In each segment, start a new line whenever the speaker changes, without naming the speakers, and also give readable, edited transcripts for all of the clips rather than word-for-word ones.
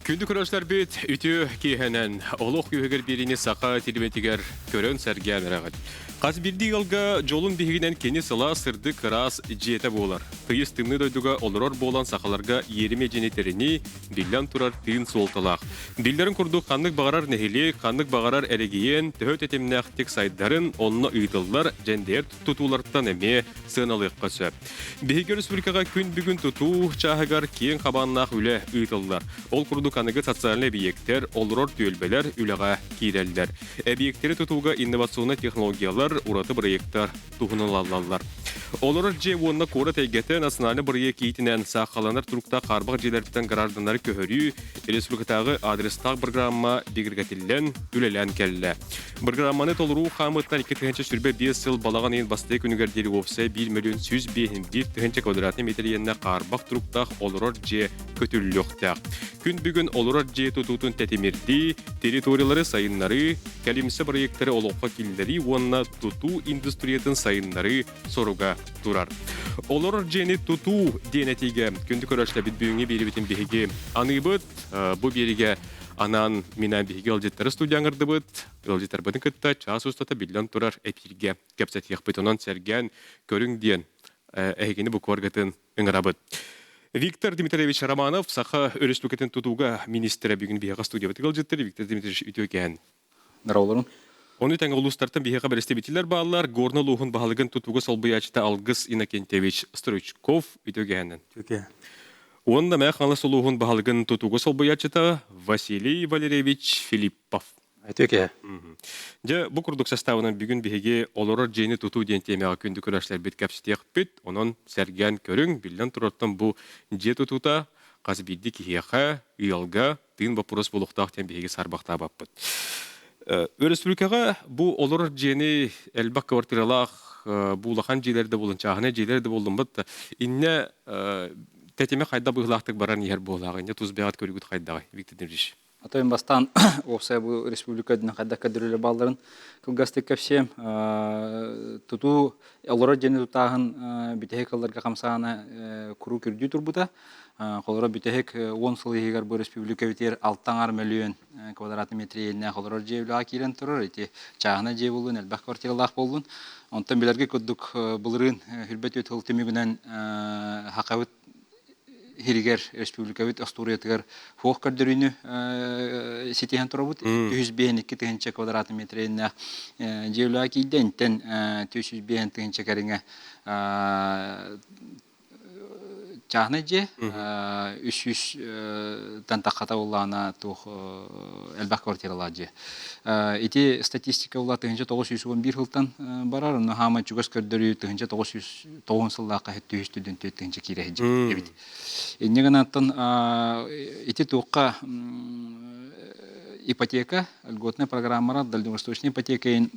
Күндү көрөөччүлэрбит, үтүө киэһэнэн олох үөһүгэр биэриини саха телевидениетигэр көрөн сэргээн эрэҕит. Хас биирдии ыалга дьолун биһигинэн кини сылаас, сырдык, ыраас дьиэтэ буолар. Тыйыс тымныы дойдуга олорор буолан сахаларга иэримэ дьиэни тэринии, биллэн турар, тыын суолталаах. Биллэрин курдук, ханнык баҕарар нэһилиэк, ханнык баҕарар эрэгийиэн төһө тэтимнээхтик сайдарын онно ыытыллар дьэндэйэр тутуулартан эмиэ сыаналыахха сөп. Биһиги республикаҕа күн бүгүн тутуу чааһыгар киэҥ хабааннаах үлэ ыытыллар. Ол курдук аныгы социальнай эбийиэктэр, олорор түөлбэлэр үлэҕэ киирэллэр. Эбийиэктэри тутууга инновационнай технологиялар, ураты бырайыактар туһаналлар. Олорор дьиэ уонна куорат эйгэтэ национальнай бырайыак иитинэн саахалланар туруктаах хаарбах дьиэлэртэн гражданнары көһөрүү республикатааҕы адрестаах программа бигэргэтиллэн үлэлээн кэллэ. Бырагырааманы толоруу хаамыыттан 2025 сыл балаҕан ыйын бастакы күнүгэр диэри уопсай 1 мөлүйүөн 105 тыһыынча квадратный метр иэннэ хаарбах туруктаах олорор дьиэ көтүллүөхтээх. Күн бүгүн олорор дьиэ тутуутун тэтимирдии, территориялары сайыннарыы, кэлимсэ бырайыактары олоххо киллэрии уонна тутуу индустриятын сайыннарыы соруга турар. Олорор дьиэни тутуу диэн этиигэ күндү көрөөччүлэрбит бүгүҥҥү биэрибитин биһиги аныыбыт. Бу биэригэ анаан минээн биһиги ыалдьыттары студия ыҥырдыбыт. Ыалдьыттарбытын кытта чаас устата биллэн турар эпииргэ кэпсэтиэхпит. Онон сэргээн көрүҥ диэн эһигини бу куоргатын ыҥырабыт. Виктор Дмитриевич Романов, Саха Өрөспүүбүлүкэтин тутууга министрэ бүгүн биһиэхэ студиябытыгар ыалдьыттар. Виктор Дмитриевич үтүө кэһэн.
Здороволорун.
Ону тэҥэ улуустартан биһиэхэ бэрэстэбиитэллэр бааллар. Горнай улууһун баһылыгын тутууга солбуйааччыта Алгыс Иннокентьевич Стручков үтүө кэһэнэн.
Үтүө.
Уонна Мэҥэ Хаҥалас улууһун баһылыгын тутууга солбуйааччыта Василий Валерьевич Филиппов.
Үтүө киһи.
Дьэ, бу курдук састаабынан бүгүн биһиги олорор дьиэни тутуу диэн тиэмэҕэ күндү көрөөччүлэрбит кэпсэтиэхпит. Онон сэргээн көрүҥ, биллэн турартан бу дьиэ тутуута хас биирдии киһиэхэ, ыалга тыын боппуруос буолуохтаах диэн биһиги саарбахтаабаппыт. Өрөспүүбүлүкэҕэ бу олорор дьиэни элбэх квартиралаах бу улахан дьиэлэр да буоллун, чааһынай дьиэлэр да буоллун, бат иннэ тэтимэ хайдах быһыылаахтык баран иһэр буолааҕый? Иннэ тус бэйэҕит көрүүгүт хайдаҕый, Виктор Дмитриевич?
Атын бастаан уопсай бу республика үрдүнэн хайдах көрдөрүүлэр баалларын кылгастык кэпсиэм. Тутуу олорор дьиэни тутааһын бүтэһик ылларга хамсаана куруук үрдүү турбута. Холоро бүтэһик 10 сыл иһигэр бу республикабытыгар 6 мөлүйүөн квадратный метр иэннээх олорор дьиэ үлэҕэ киирэн турар. Ити чааһынай дьиэ буоллун, элбэх квартиралаах буоллун. Онтон билэргэ курдук былырыын хүрбэт үөт сыл түмүгүнэн Хахабыт иһигэр республикабыт остуоруйатыгар суох көрдөрүүнү ситиһэн турабыт. 352 тыһыынча квадратный метр иэннээх дьиэ үлэҕэ киирдэ. Интэн 305 тыһыынча кэриҥэ чааһынай дьиэ 300 таххата улаана туох элбэх квартиралаах дьиэ. Ити статистика ула 1911 сылтан барар, онно хаамай чугас көрдөрүү 1909 сыллаахха түһүс түрдүн тыһыынча киирэ сылдьыбыт эбит. Инньэ гынаттан ити туохха ипотека, льготная программара, дальневосточная ипотека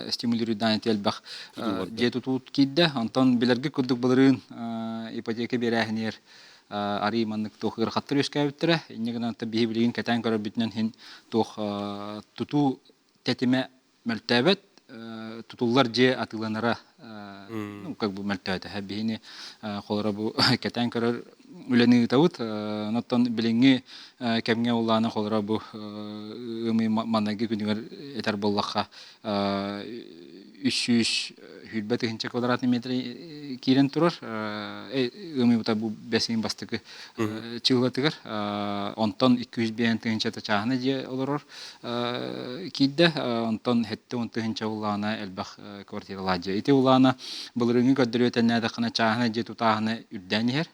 стимулируйдаан ити элбэх дьиэ тутуу киирдэ. Онтон билэргэ курдук былырыын ипотека биэрээһинигэр арыы маннык туох ыарахаттар үөскээбиттэрэ. Инньэ гынан биһи билигин кэтээн көрөрбүтүнэн иһин туох тутуу тэтимэ мөлтөөбөт, тутуллар дьиэ атыыланара ну, как бы мөлтөөтө. Биһини холоро бу кэтээн көрөр үлэни ыытабыт. Оттон билиҥҥи кэмҥэ улаана холоро бу ымый маннайгы күнүгэр этэр буоллахха 300 тыһыынча квадратный метр киирэн турар. Ымыйбыта бу бэсиин бастакы чыылатыгар. Онтон 205 тыһыынчата чааһына дьиэ олорор киирдэ. Онтон 70 тыһыынча улаана элбэх квартиралаах дьиэ. Ити улаана былырыыҥҥы көрдөрүү этэннээтэххинэ чааһынай дьиэ тутааһына үрдээн иһэр.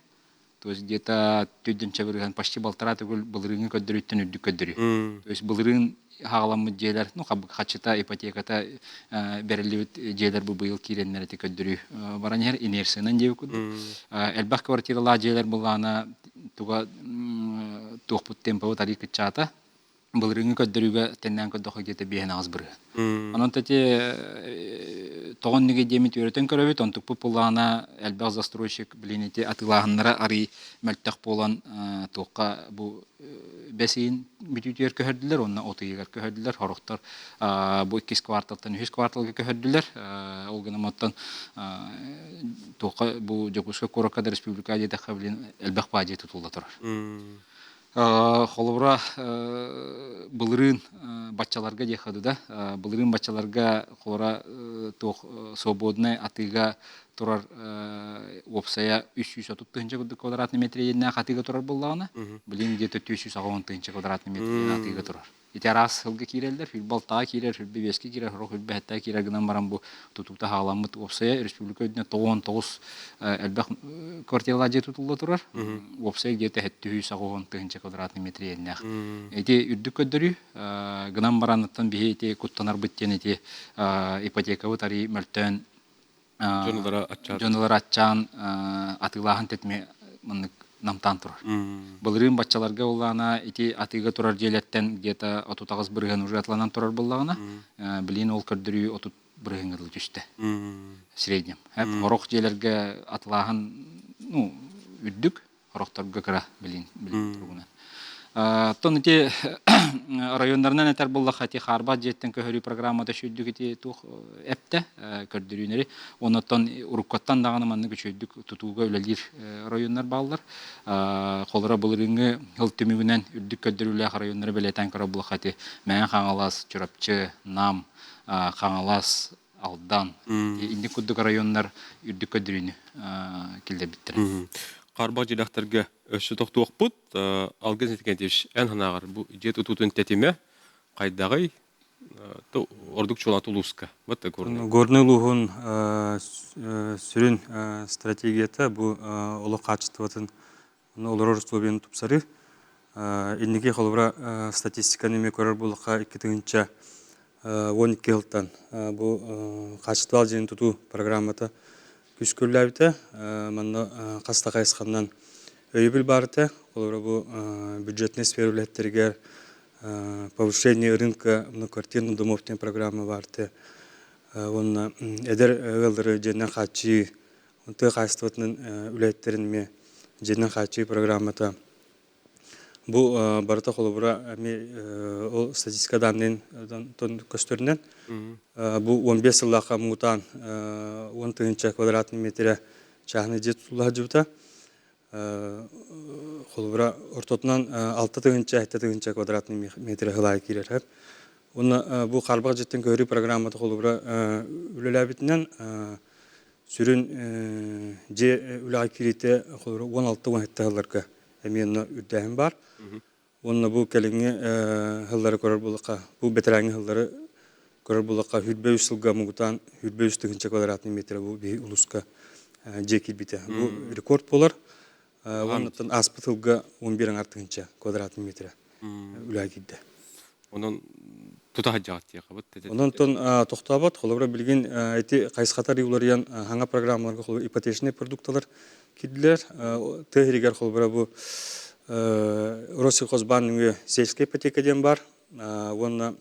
То есть где-то түрдүнчэ бырыһан почти полтора төгүл былырыыҥҥы көрдөрүүттэн үрдүк көрдөрүү. То есть былырыын хаҕаламмыт дьиэлэр, ну хаччыта, ипотеката бэриллибит дьиэлэр бу быйыл киирэннэр ити көрдөрүү баран иһэр инерциянан диэбит курдук. Элбэх квартиралаах дьиэлэр былаана туга туохпут темпабыт арый кыччаата. Былырыыҥҥы көрдөрүүгэ тэннээн көрдөххө где-то 5-8 бырыһыан. Онон ити тоҕо оннугай диэммит үөрэтэн көрөбүт, онтукпут буллаҕына элбэх застройщик билин ити атыылааһыннара арый мөлтөх буолан туохха бу бэс ыйын бүтүүтүгэр көһөрдүлэр уонна от ыйыгар көһөрдүлэр. Сорохтор бу иккис кварталтан үһүс кварталга көһөрдүлэр. Ол гынан оттон туохха бу Дьокуускай куоракка да республика диэтэххэ билин элбэх баадьы тутулла турар. Холобура, былырыын баччаларга диэххэ да, былырыын баччаларга холобура туох свободнай атыыга турар уопсайа 330 тыһыынча курдук квадратный метр иэннээх атыыга турар буоллаҕына, билигин где-то 480 тыһыынча квадратный метр иэн атыыга турар. Ити араас сылга киирэллэр, хүрбэ алтаҕа киирэр, хүрбэ биэскэ киирэр, сорох хүрбэ сэттэ киирэр гынан баран бу тутуута хаҕаламмыт уопсайа республика үрдүнэн 99 элбэх квартиралаах дьиэ тутулла турар. Уопсайа где-то 780 тыһыынча квадратный метр иэннээх. Ити үрдүк көрдөрүү гынан баран оттон биһи ити куттанарбыт диэн ити ипотекабыт арый мөлтөөн
Дьон
ылара аччаан атыылааһын тэтимэ маннык намтаан турар. Былырыын баччаларга буоллаҕына ити атыыга турар дьиэлэртэн где-то 38% уже атланан турар буоллаҕына, билигин ол көрдөрүү 30% дылы түстэ. В среднем. Сорох дьиэлэргэ атылааһын ну, үрдүк, сорохторго кыра билин туругунан. Оттон ити районнарынан этэр буоллахха ити хаарбах дьиэттэн көһөрүү программата үчүгдүк ити туох эптэ көрдөрүүнэри. Оннуттан уруккаттан даҕаны маннык үчүгдүк тутууга үлэлиир районнар бааллар. Холобура былырыыҥҥы сыл түмүгүнэн үрдүк көрдөрүүлээх районнары бэлиэтээн көрөр буоллахха ити Мэҥэ Хаҥалас, Чурапчы, Нам, Хаҥалас, Алдан инник курдук районнар үрдүк көрдөрүүнү киллэрбиттэрэ.
Хаарбах дьиэлээхтэргэ өссө тохтуохпут. Алгыс Иннокентьевич, эн санааҕар бу дьиэ тутуутун тэтимэ хайдаҕый? Ордук чуолаан улууска. Вот Горнай.
Горнай улууһун сүрүн стратегията бу олох хаачыстыбатын олорор условияны тупсарыы. Инники холобура статистиканы эмиэ көрөр буоллахха 2012 сылтан бу хаачыстыбалаах дьиэни тутуу программата күүскэ үлэлээбитэ. Манна хас да хайысханан өйөбүл баар этэ. Холобура бу бюджетнай сфера үлэһиттэригэр повышение рынка многоквартирных домов диэн программа баар этэ. Уонна эдэр ыаллары дьиэнэн хааччыйыы тыа хаһаайыстыбатынан үлэһиттэрин эмиэ дьиэнэн хааччыйыы программата бу барыта холобура эмиэ ол статистика данныйын көстөрүнэн бу 15 сыллаахха муҥутаан 10 тыһыынча квадратный метрэ чааһынай дьиэ тутулла сылдьыбыта. Холобура ортотунан 6 тыһыынча 7 тыһыынча квадратный метрэ сыл аайы киирэр. Уонна бу хаарбах дьиэттэн көһөрүү программата холобура үлэлээбитинэн сүрүн дьиэ үлэҕэ киириитэ холобура 16-17 сылларга эмиэ онно үрдээһин баар. Уонна бу кэлиҥҥи сыллары көрөр буоллахха, бу бэтэрээҥҥи сыллары көрөр буоллахха, 23 сылга муҥутаан 23 тыһыынча квадратный метр бу биһи улууска дьиэ киирбитэ. Бу рекорд буолар. Уоннаттан ааспыт сылга 11 аҥар тыһыынча квадратный метр үлэҕэ киирдэ.
Онон тута сылдьаҕыт диэххэ
Онон тохтообот. Холобура, билигин ити хайысхата уларыйан хаҥа программаларга холобура ипотечнай продукталар киирдилэр. Тыа сиригэр холобура бу Россельхозбаан нөҥүө сельская ипотека диэн баар уонна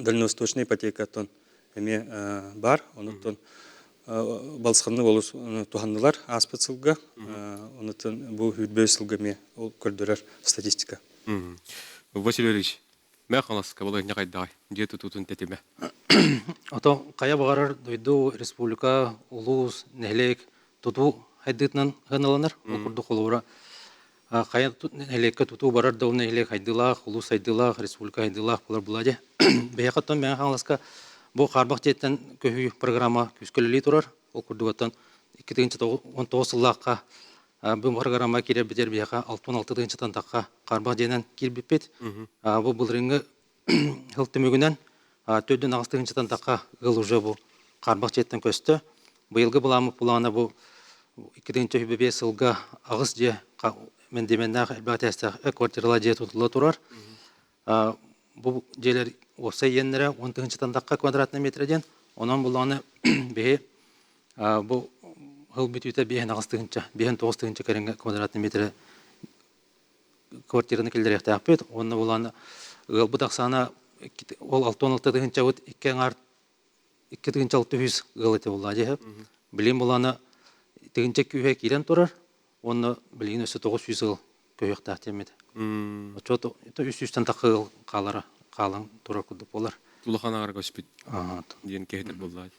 дальневосточная ипотекаттан эмиэ баар. Онуттан балысханнык олус туһаннылар ааспыт сылга. Онуттан бу 25 сылга эмиэ ол көрдөрөр статистика.
Василий Ильич, Мэҥэ Хаҥаласка балаһыанньа хайдаҕый? Дьиэ тутуутун тэтимэ.
Ото хайа баҕарар дойду, республика, улуус, нэһилиэк тутуу хайдыытынан сыаналанар. Ол курдук холобура хайа нэһилиэккэ тутуу барар да ол нэһилиэк хайдыылаах, улуус сайдыылаах, республика хайдыылаах буолар буолаа дии. Биһиэхэ оттон Мэҥэ Хаҥаласка бу хаарбах дьиэттэн көһүү программа күүскэ үлэлии турар. Ол курдук оттон 2019 сыллаахха бу программа киирэрбитигэр биһиэхэ 66 тыһыынчаттан тахха хаарбах дьиэнэн киирбиппит. Бу былырыыҥҥы сыл түмүгүнэн 4-8 тыһыынчаттан тахха ыал уже бу хаарбах дьиэттэн көстө. Быйылгы былааммыт былаана бу 2025 сылга аҕыс дьиэ мэндиэмэннээх элбэх этээстээх квартиралаах дьиэ тутулла турар. Бу дьиэлэр уопсай иэннэрэ 10 тыһыынчаттан тахха квадратный метр диэн. Онон буллаҕына биһи бу сыл бүтүүтэ 5-8 тыһыынча, 5-9 тыһыынча кэриҥэ квадратный метрэ квартираны киллэриэхтээхпит. Уонна булаана ыалбыт ахсаана ол 66 тыһыынчабыт икки аҥаар 2 600 ыал этэ буоллаа дьиһэ. Билигин булаана тыһыынча күүһэ киирэн турар уонна билигин өссө 900 ыал көһүөхтээх диэммит. Оччо 300-тэн тахха ыал хаалара хаалан турар курдук буолар.
Улахан аҕара көспүт диэн киһитэр буоллаа.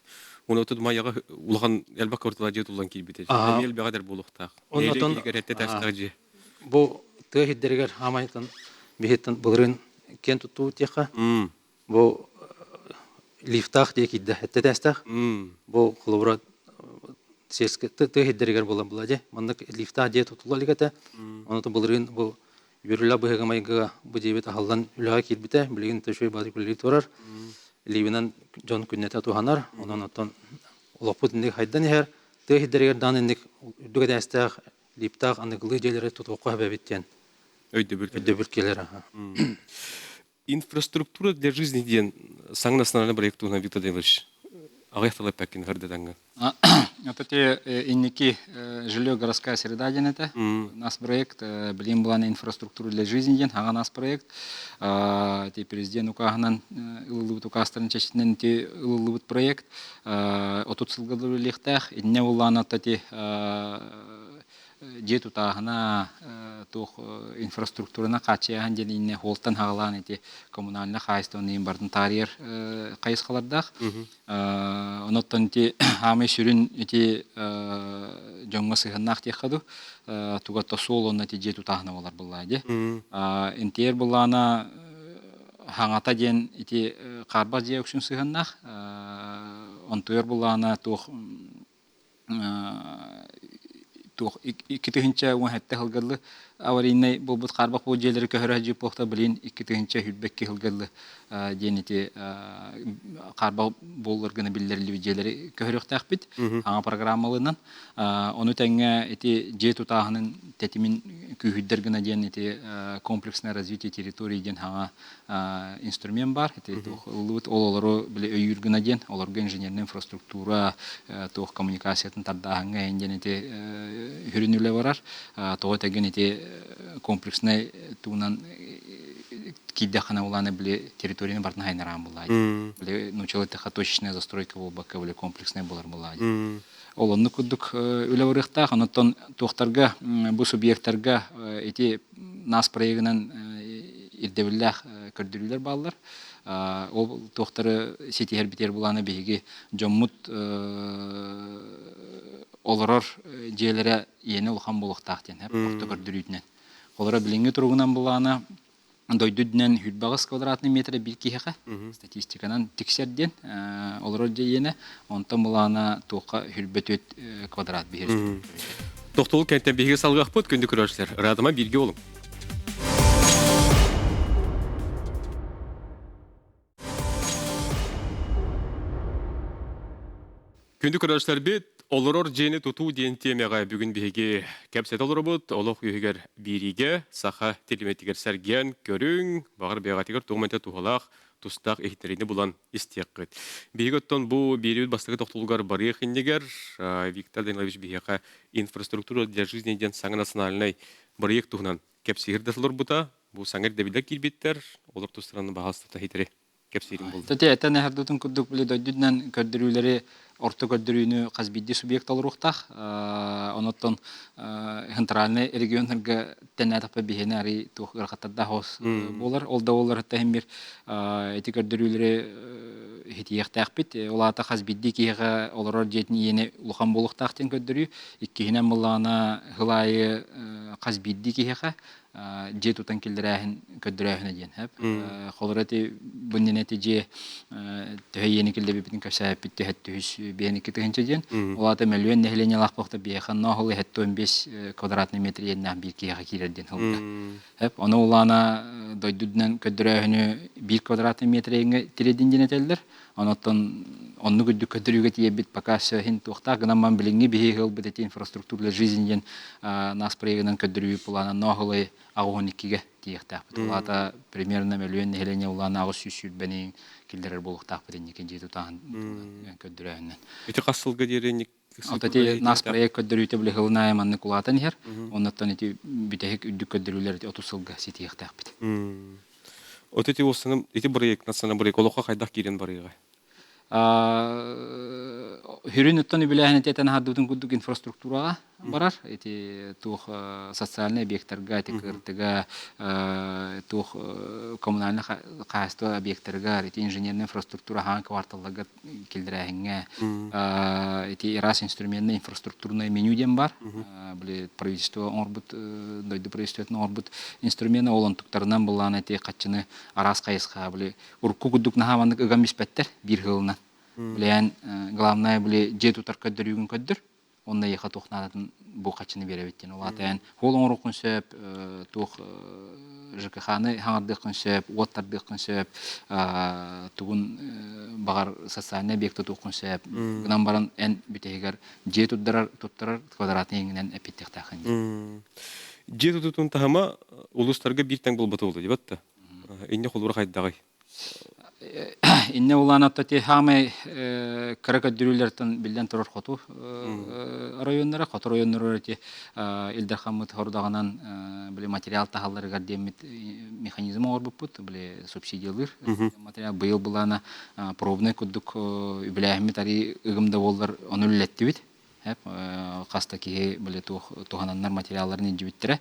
Уна отут майаҕа улахан элбэх квартира дьиэ туллан киирбитэ. Эмиэ элбэҕэ дэр буолуохтаах.
Оннотон
Нэһилиэк иһигэр этэ таастаах дьиэ.
Бу Тыа сирдэригэр хаамайтан биһиттэн былырыын киэн туттубут диэххэ. Бу лифтаах диэ киирдэ, эттэтээстээх. Бу холобура сельскэ тыа сирдэригэр буолан була дьэ. Маннык лифтаах дьиэ тутулла илик этэ. Онон былырыын бу үөрүүлээх быһыыга-майгыга бу дьиэбит аһыллан үлэҕэ киирбитэ. Билигин үчүгэй баҕайытык үлэлии турар. Либинэн дьон күннэтэ туһанар. Онон оттон олохпут инник хайдан иһэр. Тыа сирдэригэр даҕаны инник үрдүк этээстээх липтаах аныгылыы дьиэлэри тутуохха сөп эбит диэн
өйдөбүл
өйдөбүл кэлэр.
Инфраструктура для жизни диэн саҥа национальный проект туһунан Виктор Данилович аҕыйах тыл эппэккин хардатаҥҥа.
Это те инники жилье городская среда диэн этэ. Нас проект билим булан инфраструктура для жизни диэн хаҥа нас проект. Ти президент укааһынан ылыллыбыт указтарын чечинен ти ылыллыбыт проект. 30 сылга үлэлиэхтээх. Иннэ улаана ти дьиэ тутааһына туох инфраструктураны хааччыйааһын диэн иннэ хуолтан хаҕалаан ити коммунальнай хаһаайыстыбаны иһин бардын таарыйар хайысхалардаах. Оноттон ити хаамай сүрүн ити дьоҥҥо сыһыаннаах диэххэ дуу тугатта суол онно ити дьиэ тутааһына буолар буллаа дии. Интиэр буллаана хаҥата диэн ити хаарбах дьиэ үксүн сыһыаннаах. Онтуйар буллаана туох туох 2017 сылга аварийнай буолбут хаарбах буол дьиэлэри көһөрө сылдьыппыахта билин 2022 сылга диэн ити хаарбах буоллар гына биллэриллибит дьиэлэри көһөрүөхтээхпит саҥа программалыынан ону тэҥҥэ ити дьиэ тутааһынын тэтимин күүһүрдэр гына диэн ити комплексное развитие территории диэн саҥа инструмент баар. Ити туох ыллыбыт ол олору били өйүүр гына диэн, олорго инженерная инфраструктура, туох коммуникациятын тардааһыҥҥа эйин диэн ити сүрүн үлэ барар. Тоҕо тэгин ити комплекснай тугунан киирдэххинэ улаана били территорияны барытын хайнараан булаа. Били нуучалыы точечная застройка буолбакка били комплекснай болар булаа. Ол оннук курдук үлэ барыахтаах. Онтон туохтарга бу субъектарга ити нас проегынан ирдэбиллээх көрдөрүүлэр бааллар. Ол туохтары ситиһэр битэр булаана биһиги дьоммут олорор дьиэлэрэ иэнэ улахан буолуохтаах диэн орто көрдөрүүтүнэн. Олоро билиҥҥи туругунан булаана дойду үрдүнэн 28 квадратный метр биир киһиэхэ статистиканан тиксэр диэн олорор дьиэ иэнэ онтон былаана туохха 24 квадрат биһир.
Тохтолу кэнтэн биһиги салгыахпыт күндү көрөөччүлэр. Ыраатыма бииргэ олуҥ. Күндү көрөөччүлэрбит, олорор дьиэни тутуу диэн тиэмэҕэ бүгүн биһиги кэпсэтэ олоробут. Олох үһүгэр биириигэ саха тилимэтигэр сэргээн көрүҥ, баҕар бэйэҕитигэр туох эмэтэ туһалаах, тустаах иһиттэриини булан истиэххит. Биһиги оттон бу биэриибит бастакы тохтолугар барыах иннигэр Виктор Данилович биһиэхэ инфраструктура для жизни диэн саҥа национальнай бырайыак туһунан кэпсиир да олорбута. Бу саҥа ирдэбиллэр киирбиттэр, олор тустарынан баһаалыста иһитэри кэпсиирим буолла.
Тати этэн эһэрдутун курдук били дойдунан көрдөрүүлэри орто көрдөрүүнү хас биирдии субъект толоруохтаах. Онуттан центральный регионнарга тэннээтэхпэ биһиэнэ арый туох ыарахаттардаах хос буолар. Ол да буоллар иһин бир ити көрдөрүүлэри иһитиэхтээхпит. Ол аата хас биирдии киһиэхэ олорор дьиэтин иэнэ улахан буолуохтаах диэн көрдөрүү. Иккиһинэн буоллаҕына сыл аайы хас биирдии киһиэхэ дьиэ тутан киллэрээһин көрдөрөөһүнэ диэн сөп. Холоро ити бу иннинэ ити дьиэ төһө иэни киллэрбиппитин кэпсээппит төһө түһүс биэникки тыһынча диэн. Ол аата мөлүйүөн нэһилиэнньэлээх буолта биһиэхэ ноохол иһэттуон биэс квадратный метр иэннээх биир киһиэхэ киирэр диэн ылда. Сөп. Ону улаана дойдудунан көрдөрөөһүнү биир квадратный метр иэҥҥэ тириэдин диэн этэллэр. Онон оннук үрдүк көрдөрүүгэ тиийэрбит пока все иһин туохтаах гынан ман билиҥҥи биһи ылбыт ити инфраструктура для жизни диэн нас проегынан көрдөрүү плана ноохолой 82-гэ тиийиэхтээхпит. Ол аата примерно мөлүйүөн нэһилиэнньэ улаана 820 киллэрэр буолуохтаахпыт инники дьиэ тутааһын көрдөрөөһүнэн.
Ити хас сылга диэри
Ата ити нас проект көрдөрүүтэ били сылын аайы маннык улаатан иһэр. Оннуттан ити бүтэһик үрдүк көрдөрүүлэр ити 30 сылга ситиэхтээхпит.
От ити уоссаным ити проект национальный проект олоххо хайдах киирэн барыаҕай?
Хүрүн оттон үбүлээһин этэн аһардыбытын курдук инфраструктураҕа. барар. Ити туох социальный объектарга, ити кыртыга, туох коммунальный хаһайство объектарыгар, ити инженерный инфраструктура хаан кварталларга киллэрээһиҥҥэ, ити раз инструментный инфраструктурный меню диэн бар. Били правительство оҥорбут, дойду правительствотын оҥорбут инструмена ол онтуктарынан былаан ити хаччыны араас хайысха били урукку курдук наһаа маннык ыган биспэттэр биир сылынан. Билээн главное били дьиэ тутар көрдөрүүгүн көрдөр, онно эйиэхэ туох наадатын бу хаччыны биэрэбит диэн. Ол аата эн хуол оҥоруоххун сөп, туох ЖКХ-ны хаҥардыаххын сөп, уот тардыаххын сөп, тугун баҕар социальный объект тутуоххун сөп. Гынан баран эн бүтэһигэр дьиэ туттарар туттарар квадратный иҥинэн эппиттиэхтээххин диэн.
Дьиэ тутуутун таһыма улуустарга биир тэҥ буолбата буолуо дии батта. Инне холура хайдаҕый?
Инне улаан аттати хаамай кыра көрдөрүүлэртэн биллэн турар хоту районнара, хоту районнары ити Ил Дархаммыт хорудаҕынан били материал таһалларыгар диэммит механизм оҥорбуппут, били субсидиялыыр материал быйыл былаана пробный курдук үбүлээһиммит арыы ыгым да буоллар ону үлэлэттибит. Хас да киһи били туох туһананнар материалларын илдьибиттэрэ.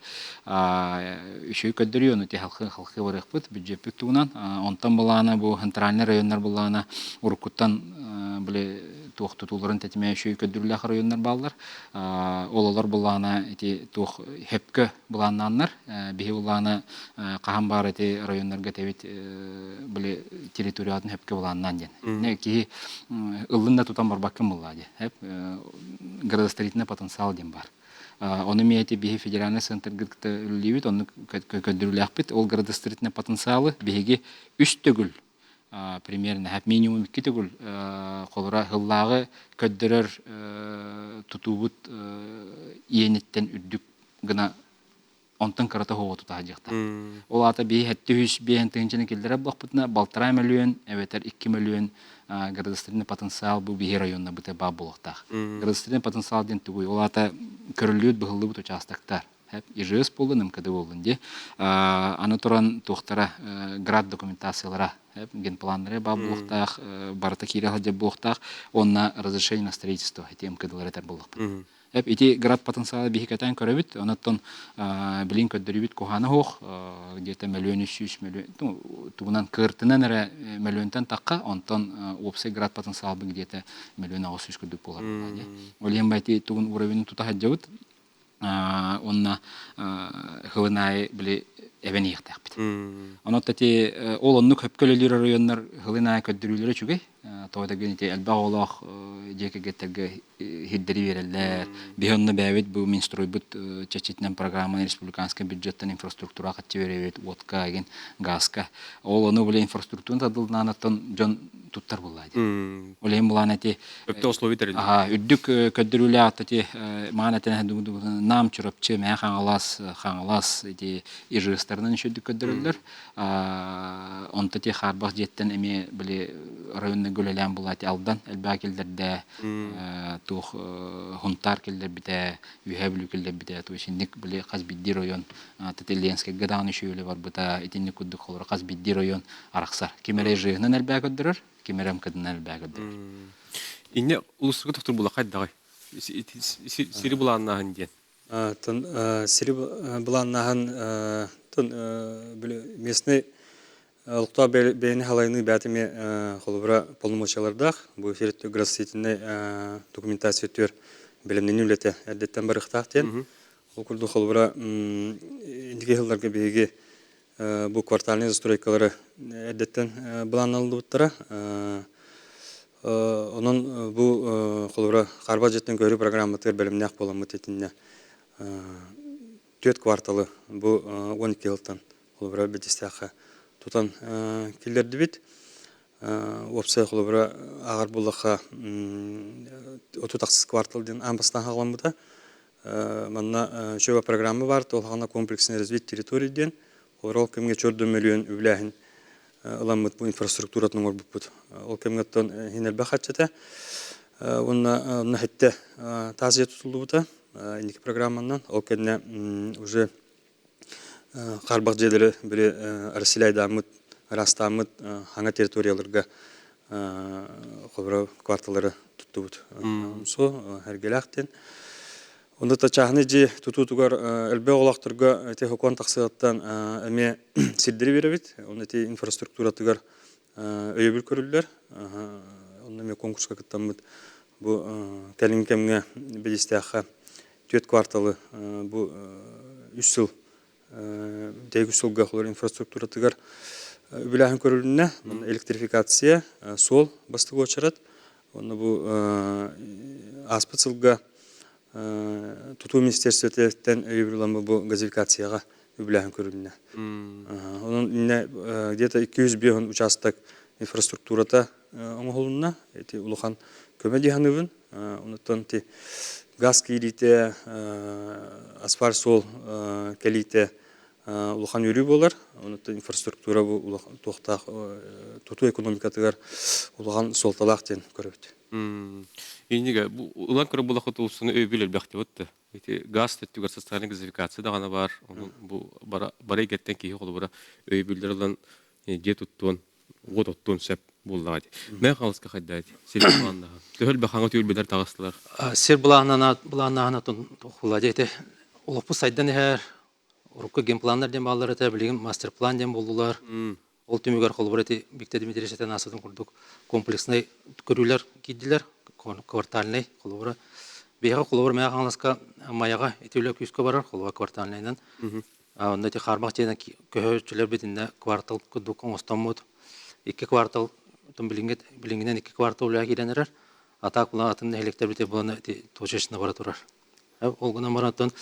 Үчүгэй көрдөрүү, ону халқы халқы барыахпыт бюджеппит туһунан. Онтон былаана бу центральный районнар былаана уруккуттан били туох тутууларын тэтимэ үчүгэй көрдөрүүлээх районнар бааллар. Ол олор былаана ити туох хөпкө былааннааннар биһи былаана хаһан баар ити районнарга тэбит били территориятын хөпкө былааннаан диэн. Не киһи ыллын да тутан барбаккын буллаа дии. Градостроительный потенциал диэн бар. Ону эмиэ ити биһи федеральный центрга кытта үлэлиибит, оннук көрдөрүүлээхпит. Ол градостроительный потенциалы биһиги үс төгүл примерно минимум икки төгүл холура сыллааҕы көрдөрөр тутуубут иэниттэн үрдүк гына онтон кырата оһоҕу тутаһа дьиэхтаах. Ол аата биһи сэттэ үс биэһин тыһыынчаны киллэрэр буоллахпытына балтараа мөлүйүөн эбэтэр 2 мөлүйүөн градостроительный потенциал бу биһи районна быта баар буолуохтаах. Градостроительный потенциал диэн тугуй? Ол аата көрүллүбүт быһыллыбыт участоктар. ИЖС буоллун, МКД буоллун дии. Аны туран туохтара град документациялара генпланнары баар буолуохтаах, барыта киирэ сылдьар буолуохтаах уонна разрешение на строительство ити МКДлар этэр буоллахпыт. Эп ити град потенциала биһи кэтээн көрөбүт, онон билин көрдөрүүбүт куһаана суох, где-то мөлүөн 300 мөлүөн, ну, тугунан кыртынан эрэ мөлүөнтэн тахха, онтон уопсай град потенциалбы где-то мөлүөн 800 курдук буолар. Ол иһин ити тугун уровенын тута сылдьабыт, уонна сылын аайы били эбэн иһиэхтээхпит. Онон ити ол оннук хөпкө үлэлиир оройуоннар сылын аайы көрдөрүүлэрэ үчүгэй. Тоҕо дэгин ити элбэх оҕолоох дьиэ кэргэттэргэ сирдэри биэрэллэр. Биһи онно бэйэбит бу Минстройбут чэрчитинэн программаны республиканскай бюджеттан инфраструктура хаччы биэрэбит, уотка, эгин, газка. Ол ону били инфраструктураны тардылнаанаттан дьон туттар буолла дии. Ол иһин булаан эти
Өптө условия тэриллэр.
Үрдүк көрдөрүүлээх ити маан этэн Нам, Чурапчы, Мэҥэ Хаҥалас, Хаҥалас ити ИЖСтарынан үчүгдүк көрдөрөллөр. Онто ти хаарбах дьиэттэн эмиэ били районнарга үлэлээн була ити Алдан элбэҕи киллэрдэ, туох Хунтаар киллэрбитэ, Үөһээ Бүлүү киллэрбитэ, то есть инник били хас биирдии район Ленскэйгэ даҕаны үчүгэй үлэ барбыта, итинник курдук холоро хас биирдии район арахсар. Ким эрэ ИЖС-нан элбэҕи көрдөрөр, ким эрэ МКД-нан элбэҕи көрдөрөр.
Инне улуустарга тохтуур була хайдаҕый? Сири былааннааһын диэн.
Тон сири былааннааһын тон местный олохтоох бэйэни халайыныы бэйэтэ эмиэ холобура полномочиялардаах бу сир градостроительнай документация өттүгэр бэлэмнэнии үлэтэ эрдэттэн барыахтаах диэн ол курдук холобура инники сылларга биһиги бу квартальнай застройкалары эрдэттэн былаанналлыбыттара. Онон бу холобура хаарбах дьиэттэн көһөрүү программатыгар бэлэмнээх буоламмыт итиннэ түөрт кварталы бу 12 сылтан холобура бэдьистээххэ тутан киллэрдибит. Уопсай холобура ааҕар буоллахха 36 квартал диэн аан бастаан хаҕаламмыта. Манна үчүгэй программа баар, туолхаҕына комплексный развитие территории диэн. Ол кэмҥэ чордун мөлүйүөн үбүлээһин ыламмыт бу инфраструктуратын оҥорбуппут. Ол кэмҥэ оттон иһин элбэх харчы этэ. Уонна онно хэттэ таас дьиэ тутуллубута инники программанан. Ол кэннэ уже хаарбах дьиэлэри били расселяйдааммыт, ыраастааммыт хаҥа территорияларга холобура кварталары туттубут. Со эргэлээх диэн. Онно та чааһынай дьиэ тутуутугар элбэх олохторго ити сокуон тахсыаттан эмиэ сирдэри биэрэбит. Онно ити инфраструктуратыгар өйөбүл көрүллэр. Онно эмиэ конкурска кыттаммыт бу кэлин кэмҥэ Бэдьистээххэ түөрт кварталы бу үс сыл үс сылга холор инфраструктуратыгар үбүлээһин көрүлүннэ. Электрификация, суол бастакы уочарат. Онно бу ааспыт сылга тутуу министерствотыттан өйөбүл ылан бу газификацияҕа үбүлээһин көрүлүннэ. Онон иннэ где-то 205 участок инфраструктурата оҥоһулунна. Ити улахан көмө дии саныыбын. Онуттан ити газ киириитэ, асфальт суол кэлиитэ улахан үөрүү буолар. Онуттан инфраструктура бу улахан туохтаах тутуу экономикатыгар улахан суолталаах диэн көрөбүт.
Иннигэ бу ылан көрө булахыт улсуну өйбүл элбэхти бутта. Ити газ төттүгэр социальный газификация даҕаны бар. Онон бу бара бара игеттен киһи холобура өйбүллэр ылан дьиэ туттуон, уот оттуон сөп буоллаҕа дии. Мэ хаалыска хайдаат сир былааннаһа. Төһөл бахаҥа түүл таҕыстылар.
Сир былааннана былааннаһына тохула дьэ ити олохпут сайдан иһэр урукку генпланнар диэн бааллар этэ билигин мастер-план диэн буоллулар. Ол түмүгэр холобур ити Виктор Дмитриевич этэн аастытын курдук комплекснай көрүүлэр киирдилэр, квартальнай холобура. Биһиэхэ холобур Мэҥэ Хаҥаласка Майаҕа ити үлэ күүскэ барар, холобура квартальнайынан. Онно ити хаарбах дьиэнэн көһөөччүлэр итиннэ квартал курдук оҥостоммут. Икки квартал билиҥҥинэн икки квартал үлэҕэ киирэн эрэр. А так атын нэһилиэктэрбит буолан ити точечно бара турар. Ол гынан баран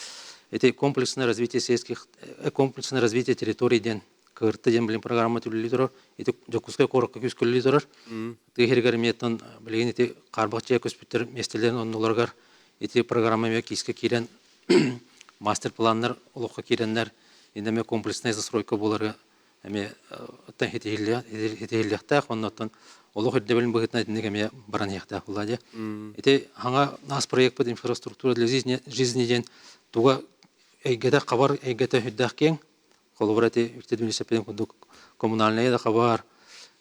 ити комплексное развитие сельских комплексное развитие территорий диэн КРТ диэн билин программа үлэлии турар. Ити Дьокуускай куоракка күүскэ үлэлии турар. Тыа сиригэр эмиэ билигин ити хаарбах дьиэ көспүттэр миэстэлэрин оннуларыгар ити программа эмиэ киискэ киирэн мастер-планнар олоххо киирэннэр иннэ эмиэ комплекснай застройка буолары эмиэ оттон ситиһиллиэхтээх уонна оттон олох ирдэбилин быһыытынан итинник эмиэ баран иһиэхтээх буолла дии. Ити хаҥа нас проекпыт инфраструктура для жизни, жизни диэн туга эйгэтэ хабар эйгэтэ үрдээх киэҥ. Холобура ити Виктор курдук коммунальная да хабар,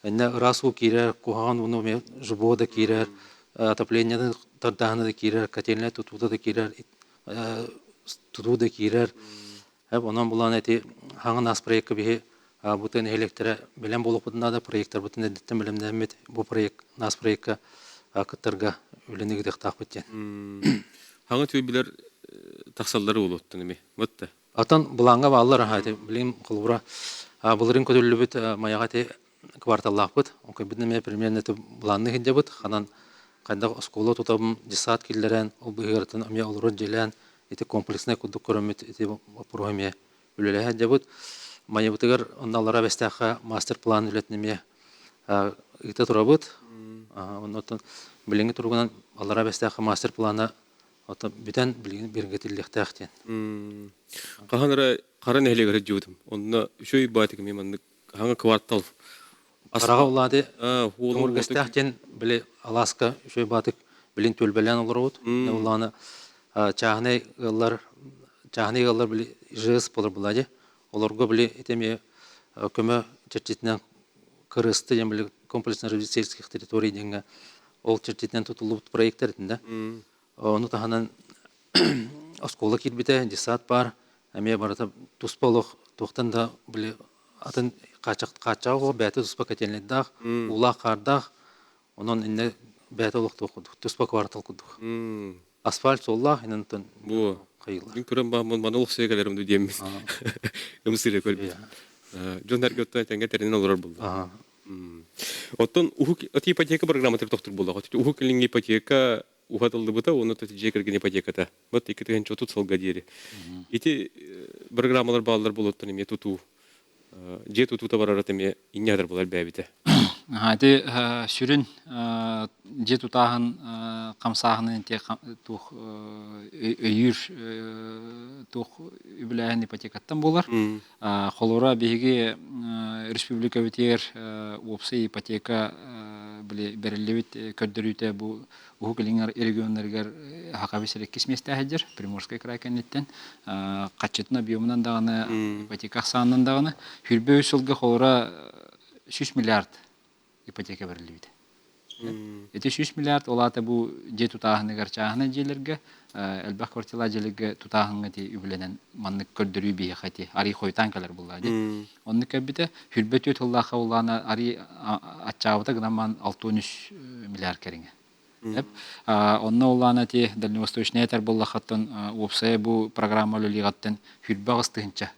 иннэ ыраас уу киирэр, куһаҕан ууну эмиэ жбо да киирэр, отопление тардааһына да киирэр, котельная тутуута да киирэр, тутуу да киирэр. Онон булан эти хаҥан аас проекка биһи бу тыа нэһилиэктэрэ бэлэм буолуохпутун наада, проекттарбытын эрдэттэн бэлэмнээммит бу проект нас проекка кыттарга үлэни ыытыахтаахпыт диэн.
Хаҥа түйбүлэр тахсаллары уолуоттун эми. Вот
Атын былааҥҥа бааллар аха ити билигин холобура былырыын көтүллүбүт Майаҕа ити кварталлаахпыт. Онкойбутун эмиэ примерно ити былаанныы сылдьабыт. Ханан хайдах оскуола тутабын, десант киллэрэн, ол быыһыгартан эмиэ олорор дьиэлээн ити комплекснай курдук көрөммүт ити боппуруоһу эмиэ үлэлэһэ сылдьабыт. Майабытыгар онно аллараа Бэстээххэ мастер-план үлэтин эмиэ ыыта турабыт. Оннуттан билиҥҥи туругунан аллараа Бэстээххэ мастер-плана Оттон бүтэн билигин биргэтиллиэхтээх диэн.
Хаһан эрэ хара нэһилиэгэр сылдьыбытым. Онно үчүгэй баатык эмиэ маннык хаҥа квартал.
Хараҕа улаады көҥүргэстээх диэн били алааска үчүгэй баатык билин түөлбэлээн олоробут. Улааны чааһынай ыаллар чааһынай ыаллар били ЖС болор була Олорго били ити эмиэ көмө чэрчитинэн кырыысты диэн били комплексно сельских территорий диэҥҥэ ол чэрчитинэн тутуллубут проектар итиннэ. Ону таһынан оскуола киирбитэ, детсад баар, эмиэ барыта туспа олох туохтан да били атын хааччаҕа оҕо бэйэтэ туспа котельнайдаах, уулаах-хаардаах, онон иннэ бэйэтэ олохтуох курдук, туспа квартал курдук. Асфальт суоллаах, иннинтэн
Бу
хайыылар.
Мин көрөн бааммын маны олох кэлэрим ду диэммин. Ымсыыры көрбүт. Дьон эргэ оттон тэҥҥэ тэринэн олорор буолла. Оттон уһук ипотека программатыгар тохтур буоллаҕа. Уһук Илиҥҥи ипотека уһатыллыбыта уонна дьиэ кэргэн ипотеката. Вот 2030 сылга диэри. Ити программалар бааллар буолуоттан эмиэ тутуу дьиэ тутуута барара эмиэ инньэ хатар буолар бээбитэ.
Ити сүрүн дьиэ тутааһын хамсааһынын туох өйүүр туох үбүлээһин ипотекаттан буолар. Холобура, биһиги республикабытыгар уопсай ипотека били бэриллибит көрдөрүүтэ бу Уһук Илин регионнарыгар Хакаби иккис миэстэ сылдьар Приморскай край кэнниттэн хаччытын объемунан даҕаны ипотека ахсаанынан даҕаны 23 сылга холобура 100 миллиард ипотека бэриллибитэ. Ити 100 миллиард ол аата бу дьиэ тутааһыныгар чааһынай дьиэлэргэ элбэх квартиралаах дьиэлэргэ тутааһыҥҥа ити үбүлэнэн маннык көрдөрүү биһиэхэ ити арый хойутаан кэлэр буоллаҕа дии. Оннук кэлбитэ 24 сыллаахха улаана арый аччаабыта гынан баран 63 миллиард кэриҥэ. Онно улаана ити дальневосточная этэр буоллаххаттан уопсайа бу программа үлэлиэҕиттэн 28 тыһыынча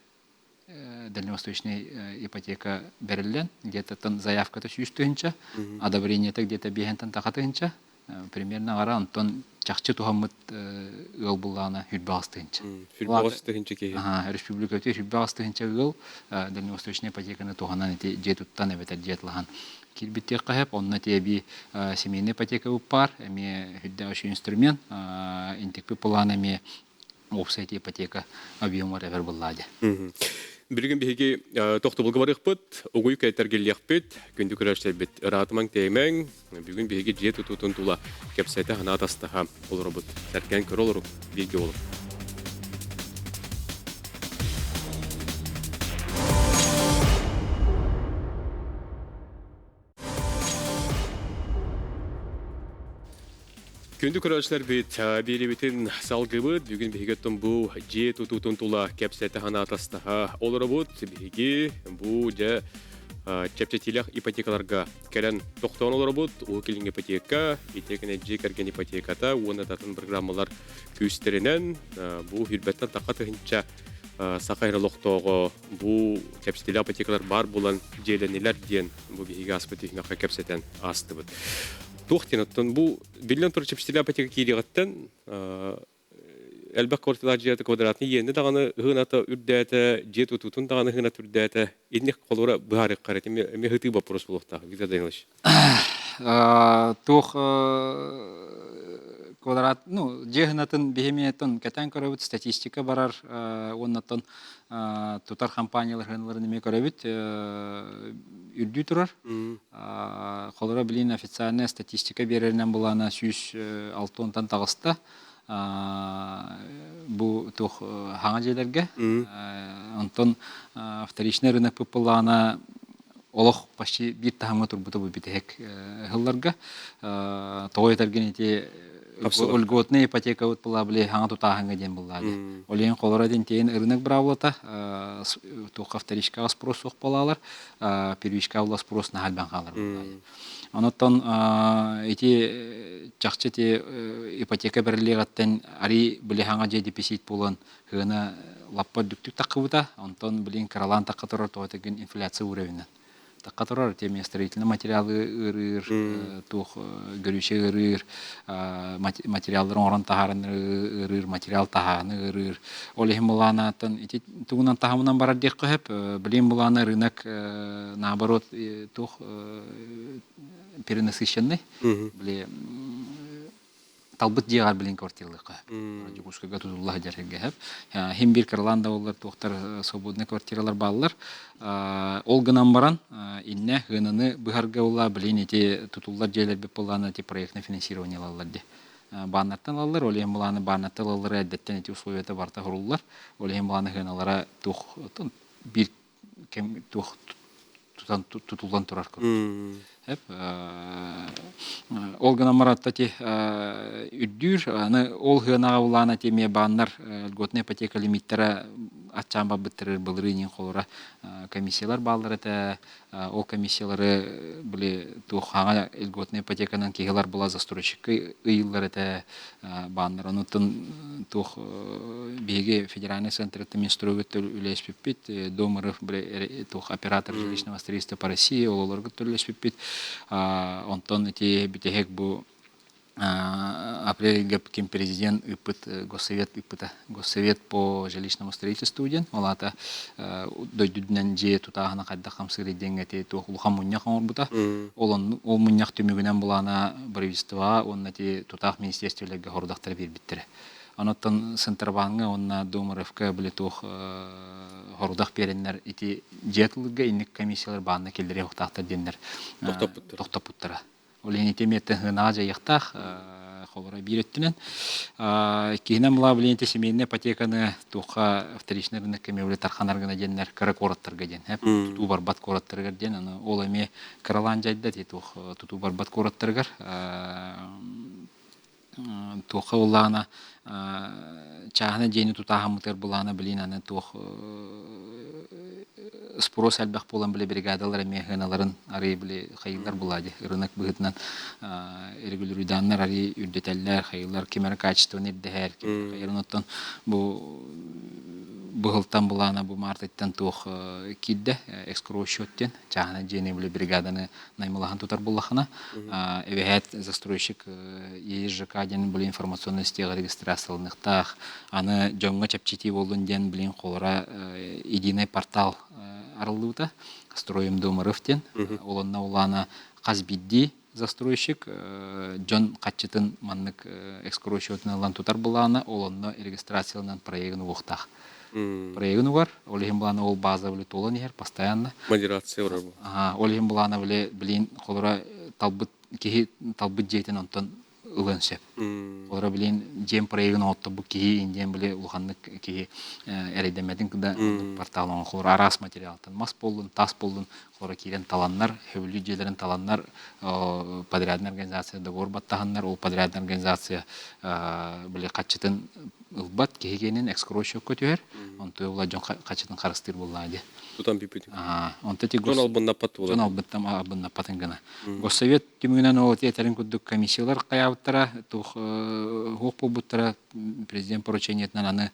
дальневосточный ипотека бэриллэн, где-то заявката 100 тыһыынча, одобрениета где-то биэһэнтэн таха тыһыынча, примерно ара онтон чахчы туһаммыт ыал буллаана 28 тыһыынча.
28 тыһыынча киһи.
Республика 28 тыһыынча ыал дальневосточный ипотеканы туһанан ити дьиэ туттан эбэтэр дьиэ атылаһан киирбиттиэххэ сөп. Онно эби семейный ипотека баар, эмиэ үрдээх инструмент, интикпи план эмиэ уопсай ипотека объемар эбэр буллаа дьэ.
Билигин биһиги тохтобулга барыахпыт, угуй кэлтэргиллиэхпит, күндү көрөөччүлэрбит ыраатымаҥ тэйимэҥ, бүгүн биһиги дьиэ тутуутун тула кэпсэтэ санаа атастаһа олоробут. Сэргээн көрө олоруҥ, бииргэ буолуҥ. Күндү көрөөччүлэрбит, биэриибитин салгыбыт. Бүгүн биһиги оттон бу дьиэ тутуутун тула кэпсэтэ санаатастаһа олоробут. Биһиги бу дьэ чэпчэтиилээх ипотекаларга кэлэн тохтоон олоробут. Уһук Илиҥ ипотека, итиэннэ дьиэ кэргэн ипотеката уонна да атын программалар күүстэринэн бу хүрбэттэн тахха тыһынча саха эрэ олохтооҕо бу чэпчэтиилээх ипотекалар баар буолан дьиэлэнилэр диэн бу биһиги ааспыт түһүмэххэ кэпсэтэн аастыбыт. Туох диэн оттон бу биллэн турар чэпчэтиилээх ипотека киириэҕиттэн элбэх квартиралаах дьиэ квадратный иэнэ даҕаны ыһыната үрдээтэ, дьиэ тутуутун даҕаны ыһыната үрдээтэ. Инник холура быһаарыахха эрэ эмиэ ыһытыы боппуруос буолуохтаах. Виктор Данилович.
Туох квадрат, ну, дьиэ ыһынатын биһимиэтин кэтээн көрөбүт, статистика барар уоннаттан тутар компаниялар ыһыналарын эмиэ көрөбүт үрдүү турар. Холоро билин официальная статистика биэрэринэн булаана 106 таҕыста. Бу туох хаҥа дьиэлэргэ. Онтон вторичный рынок пыппылаана олох почти биир таһымҥа турбута бу бүтэһик ыһылларга. Тоҕо этэргин ити льготная ипотека вот была били хаҥа тутааһыҥҥа диэн буллаа дии. Ол иһин холоро диэн тиэйин рынок быраабылата туохха вторичкаҕа спрос суох буолаалар, первичкаҕа була спрос наһаа элбэх хаалар буоллаа дии. Онуттан ити чахчы ити ипотека бэриллиэҕиттэн арий били хаҥа дьиэ деписит буолан сыана лаппа үрдүктүк таххыбыта. Онтон билигин кыралаан тахха турар тоҕо этигин инфляция уровенынан тахха турар. Тем строительный материалы ыарыыр, туох горючее ыарыыр, материаллары оҥорон таһааран ыарыыр, материал таһааны ыарыыр. Ол иһин былаанаттан ити тугунан таһымынан барар диэххэ сөп. Билигин былаана рынок наоборот туох перенасыщенный. Били талбыт дьиэҕэр билин квартиралыахха сөп. Дьокуускайга тутулла сылдьар сиргэ сөп. Хим биир кыралаан да буоллар туохтар свободный квартиралар бааллар. Ол гынан баран иннэ сыананы быһарга буолла билин ити тутуллар дьиэлэрбит буоллаана ити проектное финансирование ылаллар дии. Бааннартан ылаллар, ол иһин былааны бааннартан ылаллара эрдэттэн ити условията барыта суруллар. Ол иһин былааны сыаналара туох биир кэм туох тутан тутуллан турар курдук. Ол гынан баран ти үрдүүр, аны ол сыанаҕа улаана ти эмиэ бааннар льготная ипотека лимиттэрэ аччаан барбыттарыгар былырыын холура комиссиялар бааллар этэ. Ол комиссиялары били туох хаҥа льготная ипотеканан киһилэр була застройщикка ыйыллар этэ бааннар. Онуттан туох биһиги федеральный центрыттан Минстройгут үлэлэспиппит, Дом РФ туох оператор жилищного строительства по России ололоргут үлэлэспиппит. Онтон ити бүтэһик бу апрельга ким президент ыыппыт госсовет ыыппыта. Госсовет по жилищному строительству диэн. Ол аата дойдудунан дьиэ тутааһына хайдах хамсыырый диэҥҥэ ити туох улахан мунньах оҥорбута. Ол ол мунньах түмүгүнэн булаана правительствоҕа уонна ити тутаах министерстволарга хорудахтары биэрбиттэрэ. Онуттан Центробаҥҥа уонна Дом РФ-ка били туох хорудах биэрэннэр ити дьиэ тылыгга инник комиссиялар баанна киллэриэ уохтаахтар диэннэр тохтоппуттара. Ол иһин ити эмиэ тыһынаҕа дьайыахтаах холобура биир өттүнэн. Иккиһинэн була билигин ити семейнай ипотеканы туохха вторичный рынок кэмэ тарханар гына диэннэр кыра куораттарга диэн тутуу барбат куораттарыгар диэн аны ол эмиэ кыралаан дьайда ити туох тутуу барбат куораттарыгар туохха буоллаҕына чааһынай дьиэни тутааһыммытыгар былаана билин аны туох спрос элбэх буолан били бригадалар эмиэ сыаналарын арыый били хайыылар буолаа дии рынок быһыытынан регулируйдааннар арыый үрдэтэллэр хайыылар ким эрэ качествоны ирдэһэр ким эрэ хайыырын оттон бу быһылтан былаана бу маартыттан туох киирдэ эскроу счет диэн чааһынай дьиэни били бригаданы наймылаһан тутар буоллахына эбэһээт застройщик ЕЖК диэн били информационный система регистрацияланыахтаах аны дьоҥҥо чэпчэтии буоллун диэн билин холора единый портал арыллыбыта строим дом РФ диэн ол онно улаана хас биирдии застройщик дьон хаччытын маннык экскурсиятын ылан тутар былаана ол онно регистрацияланан проегын угуохтаах проегын угар ол иһин былаана ол база били туолан иһэр постоянно
модерация барар
ол иһин былаана били билин холоро талбыт киһи талбыт дьиэтин онтон ылыан сөп. Олора билин дьиэм проегын оҥотторбут киһи индиэн били улаханнык киһи эрэйдэммэтин да портал оҥохолор араас материалтан мас буоллун, тас буоллун холоро киирэн таланнар, хөбүлүү дьиэлэрин таланнар подрядная организация договор баттаһаннар, ол подрядная организация били хаччытын ылбат киһи киэнин экскурсиокка түһэр, онтуй була дьон хаччытын харыстыыр буоллаа дии.
Тутан бүппүтүн.
Онто ти
Дьон албыннаппат буолар.
Дьон албыннаппатын гына. Госсовет түмүгүнэн ол этэрин курдук комиссиялар хайаабыттара, туох хуох буолбуттара президент поручениетынан аны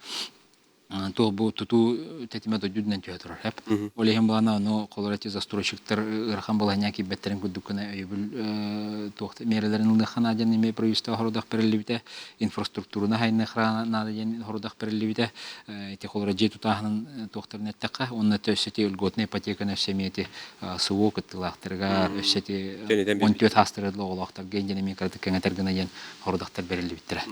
туох бу тутуу тэтимэ дойду үрдүнэн түһэ турар хэп. Ол иһин былаана ону холор эти застройщиктар ыарахан балаһыанньа киирбэттэрин курдук гына өйөбүл туох миэрэлэрин ылыахха наада диэн эмиэ правительство хорудах бэриллибитэ, инфраструктураны хайныахха наада диэн хорудах бэриллибитэ. Ити холоро дьиэ тутааһынын туохтарын эттэххэ, уонна өссө ити льготная ипотеканы өссө эмиэ ити СВО кыттыылаахтарыгар өссө ити 14 хаастары оҕолоохторго диэн эмиэ кыратык кэҥэтэр гына диэн хорудахтар бэриллибиттэрэ.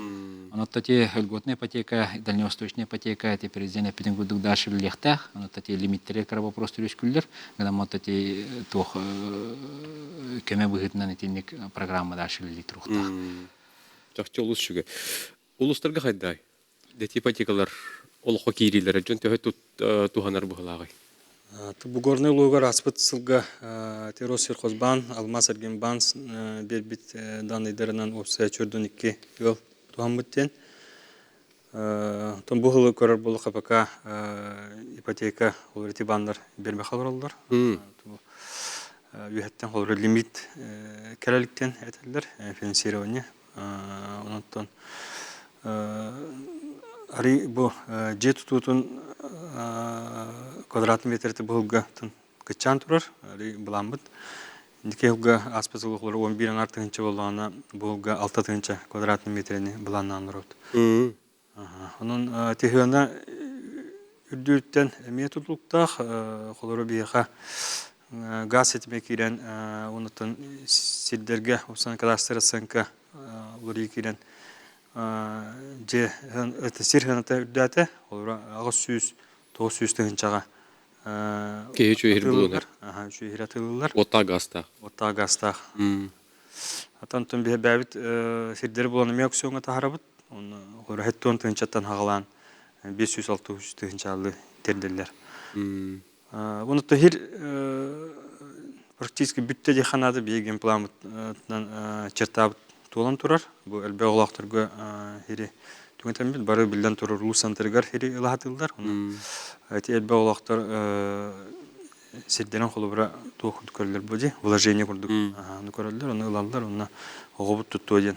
Онон ити льготная ипотека, дальневосточная ипотека ити президент эппитин курдук дальше үлэлиэхтээх. Онон ити лимиттэри кыра вопростар үөскүүллэр. Гынан ити туох көмө быһыытынан итинник программа дальше үлэлии туруохтаах.
Чахчы олус үчүгэй. Улуустарга хайдай? Дети ипотекалар олоххо киириилэрэ дьон төһө туһанар быһылааҕый?
Бугорнай улууһугар ааспыт сылга Россельхозбаан, Алмаас Эргинбаан биэрбит данныйдарынан уопсайа чөрдөн икки ыал туһаммыт диэн. Оттон бу сылы көрөр буоллахха пока ипотека ол ити бааннар биэрбэхэ олороллор. Үөһэттэн холобура лимит кэлэликтэн этэллэр финансирование. Онтон арый бу дьиэ тутуутун квадратный метрити быһылга кыччаан турар арый былааммыт. Инники сылга ааспыт сыл 11 аҥаар тыһыынча буоллаҕына быһылга 6 тыһыынча квадратный метрини былааннаан олоробут. Онон тыһыана үрдүттэн эмиэ тутулуктаах. Холобура биһиэхэ газ ситимэ киирэн онуттан сирдэргэ уопсайынан кадастр оценка уларыйыы киирэн дьиэ сир сыаната үрдээтэ. Холобура 800 900 тыһыынчаҕа
Киһи үчүгэй булунар.
Үчүгэй атыылыыллар.
Уоттаах газтаах.
Уоттаах газтаах. Атан биһи бэйэбит сирдэри булан эмиэ аукциоҥҥа таһаарабыт. Онно 70 тыһыынчаттан хаҕалаан 500-600 тыһыынчаалыы тиэрдэллэр. Уонна хир практически бүттэ диэххэ наада биһиги генпламмытынан чертаабыт туолан турар. Бу элбэх оҕолоохторго хири түҥэтэммит бары биллэн турар улуус центрыгар хири ылаһатыыллар. Эти элбэх оҕолоохтор сирдэрин холобура туох курдук көрөллөр бу дии вложение курдук аны көрөллөр ону ылаллар онно оҕобут туттуо диэн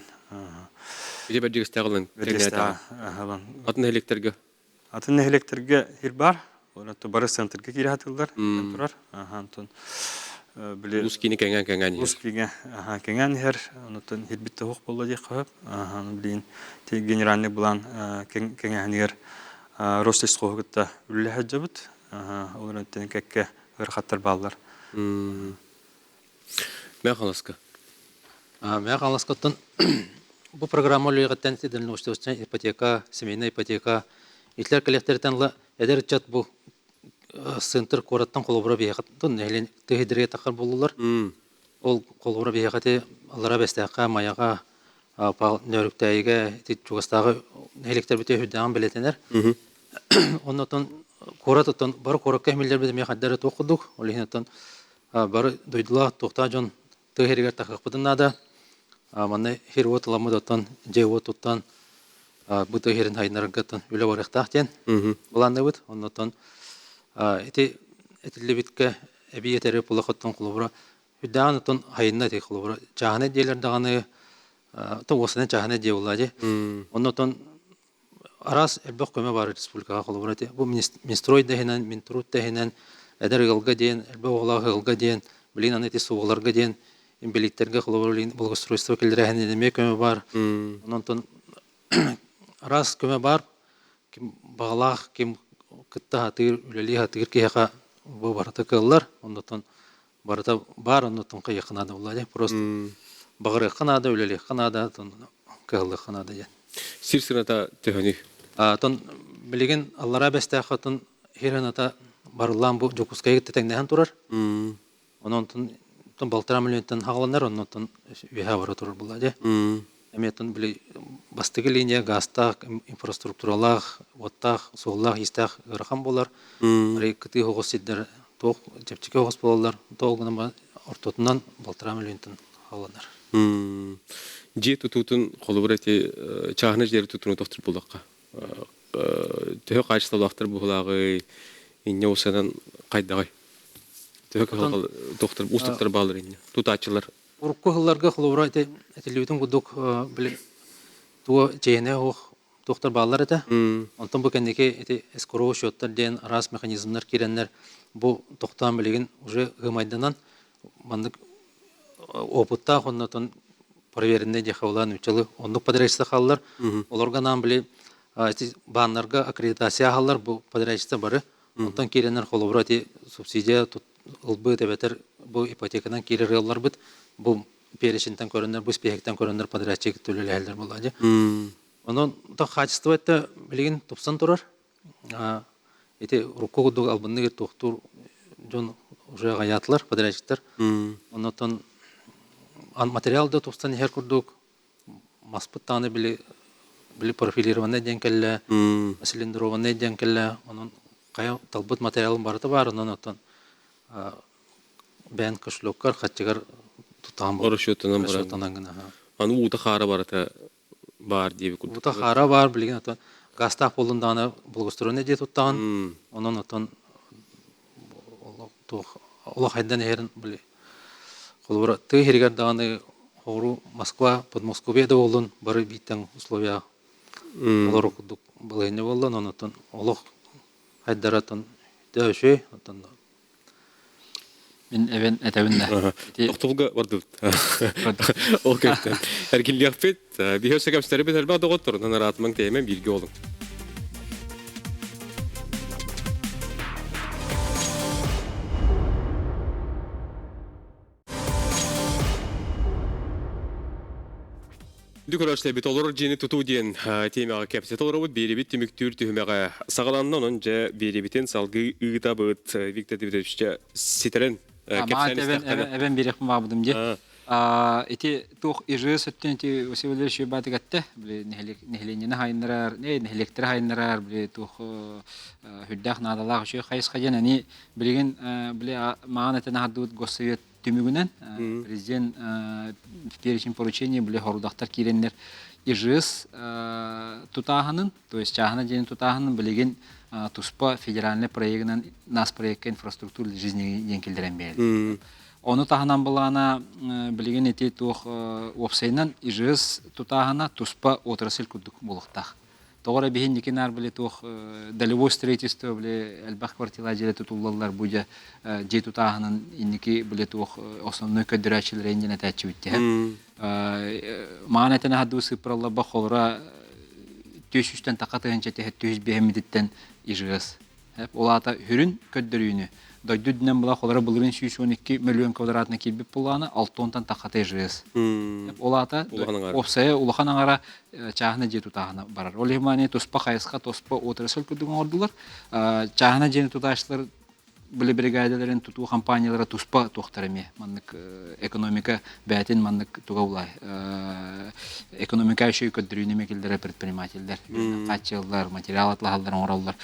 Ити бэрдьигэстээх ылан
ылан
атын нэһилиэктэргэ
атын нэһилиэктэргэ сир баар онон бары центрга киирэ сатыыллар турар онтон
били улус киини кэҥээн кэҥээн
улус кииҥэ кэҥээн иһэр онтон иһирбит да суох буолла диэххэ сөп билигин генеральный план кэҥээһинигэр Ростеххоһу кытта үлэлэһэ сылдьабыт. Ол эрэн кэккэ ыарахаттар бааллар.
Мэҥэ Хаҥаласка.
Мэҥэ Хаҥаласкаттан бу программа үлэҕиттэн дальневосточная ипотека, семейная ипотека итилэр кэлиэхтэриттэн ыла эдэр ыччат бу центр куораттан холобура биһиэхэ нэһилиэн тыһыдырыга тахар буоллулар. Ол холобура биһиэхэ ити Аллараа Бэстээххэ, Майаҕа, Нөөрүктээйигэ ити чугастааҕы нэһилиэктэрбитигэр сүрдээҕин бэлиэтэнэр. Оннотон куорат оттон бары куоракка иһимиллэрбит эмиэ хайда эрэ туох курдук. Ол иһин оттон бары дойдулаах туохтаах дьон тыа иһигэр тахыахпытын наада. Манна сир-уот ыламмыт оттон дьиэ-уот туттан бу тыа иһирин сайыннарарга оттон үлэ барыахтаах диэн былаанныыбыт. Оннотон ити этиллибиткэ эбии этэри пулах оттон холобура үрдээҕин оттон хайынна ити холобура чааһынай дьиэлэр даҕаны то уосанан чааһынай дьиэ буолла дии. Оннотон араас элбэх көмө баар республикаҕа холобура ити бу Минстрой да иһинэн, Минтруд да иһинэн эдэр ыалга диэн, элбэх оҕолоох ыалга диэн, билигин аны ити суолларга диэн инбэлииттэргэ холобура билигин благоустройство киллэрээһинин эмиэ көмө баар. Онон араас көмө баар. Ким баҕалаах, ким кытта сатыыр, үлэлии сатыыр киһиэхэ бу барыта кыаллар. Оннуттан барыта баар, оннуттан хайыахха наада буолла дии. Просто баҕарыахха наада, үлэлиэххэ наада, кыһаллыахха наада диэн.
Сир сыната төһөнүй?
Оттон билигин Аллараа Бэстээххэ оттон сир сыната барыллаан бу Дьокуускайга тэҥнэһэн турар. Онон оттон балтараа миллионтан хааланар, оннуттан үөһэ бара турар буолла дии. Эмиэ оттон били бастакы линия гаастаах, инфраструктуралаах, уоттаах, суоллаах-иистээх ыарахан буолар. Арай кытыы оҕус сирдэр туох чэпчэки оҕус буолаллар, тоҕо гынан ортотунан балтараа миллионтан хааланар.
Дьиэ тутуутун холобур эти чааһынай дьиэлэри тутууну тохтуур буоллахха төһө хаачыстыбалаахтар быһыылааҕый инньэ усанан хайдаҕый төһө кыһалҕа уустуктар бааллар инньэ тутааччылар
Урукку сылларга холобура ити этиллибитин курдук били туо чэйинэ суох туохтар бааллар этэ. Онтон бу кэнники ити эскроу счеттар диэн араас механизмнар киирэннэр бу тохтоон билигин уже ыамайданан маннык опыттаах оннотон проверенный диэхэ улаан нууччалыы оннук подрядчица хааллар. Олорго анаан били ити бааннарга аккредитация аһаллар бу подрядчица бары. Онтон киирэннэр холобура ити субсидия ылбыт эбэтэр бу ипотеканан киирэр ыалларбыт бу перечинтэн көрөннөр, бу спиһэктэн көрөннөр подрядчик төлөлөһөллөр буолла дии. Онон то хаачыстыба өттө билигин тупсан турар. Ити урукку курдук албынныыр туохтуур дьон уже аҕайаатылар, подрядчиктар. Оннотон материал да тупсан иһэр курдук маспыт даҕаны били били профилированный диэн кэллэ, цилиндрованный диэн кэллэ. Онон хайа талбыт материалым барыта баар, онон оттон бэйэн кошелеккар хаччыгар тутаан
Расчетунан баран.
гына.
Аны уута хаара барыта баар диэби курдук.
Уута хаара баар билигин оттон газтаах буоллун даҕаны благоустроенный дьиэ туттаҕын. Онон оттон туох олох хайдан иһэрин били холобура тыа иһигэр даҕаны хоҕуруу Москва Подмосковье да буоллун бары бииртэн условия олору курдук балаһыанньа буолла онон оттон олох хайдара оттон үчүгэй оттон
Мин эбэн этэбин да.
Тохтобулга бардыбыт. Ол кэптэн. Эргиллиэхпит. Биһиэхэ сөкөмстербит элбэх доҕоттор. Нараатымаҥ тэйэмэн бииргэ олуҥ. Дүкөрөстөбүт олорор дьиэни тутуу диэн тиэмэҕэ кэпсэтэ олоробут. Биэрибит түмүктүүр түһүмэҕэ саҕаланна. Онон дьэ биэрибитин салгыы ыытабыт. Виктор Дмитриевич ситэрэн кэпсээн истэххинэ.
Эбэн биэриэхпин баҕарбытым дии. Ити туох ИЖС өттүн ити Василий Валерьевич Юбатык этте. Били нэһилиэнньэни хайыннарар, нэһилиэктэри хайыннарар, били туох үрдээх наадалаах үчүгэй хайысха диэн ани билигин били маҕан этэн аһардыбыт госсовет түмүгүнэн президент перечень поручений били хорудахтар киирэннэр ИЖС тутааһынын, то есть чааһына диэн тутааһынын билигин туспа федеральный проегынан нас проекка инфраструктура жизни диэн киллэрэн биэрэллэр. Ону таһынан былаана билигин ити туох уопсайынан ИЖС тутааһына туспа отрасль курдук буолуохтаах. Тоҕо эрэ биһинники наар били туох долевой строительство били элбэх квартира дьиэ тутуллаллар бу дьэ дьиэ тутааһынын инники били туох основной көрдөрөөччүлэрэ иннин этээччибит диһэ. Маан этэн аһардыы сыыппаралларба холура түс үстэн тақа тыһынча тэһэ түһүс биһэммититтэн ИЖС. Ол аата хүрүн көрдөрүүнү дойду үрдүнэн була холоро былырыын 112 мөлүйүөн квадратына киирбит буоллаҕына 6 тахата ИЖС. Ол аата уопсайа улахан аҥара чааһына дьиэ тутааһына барар. Ол иһин туспа хайысха, туспа отрасль курдук оҥордулар. Чааһына дьиэни тутааччылар били бригадаларын тутуу компаниялара туспа туохтар эмиэ маннык экономика бээтин маннык туга улай экономика еще көрдөрүүнү эмиэ киллэрэр предпринимателлэр хааччыллар материал атлаһаллар оҥороллор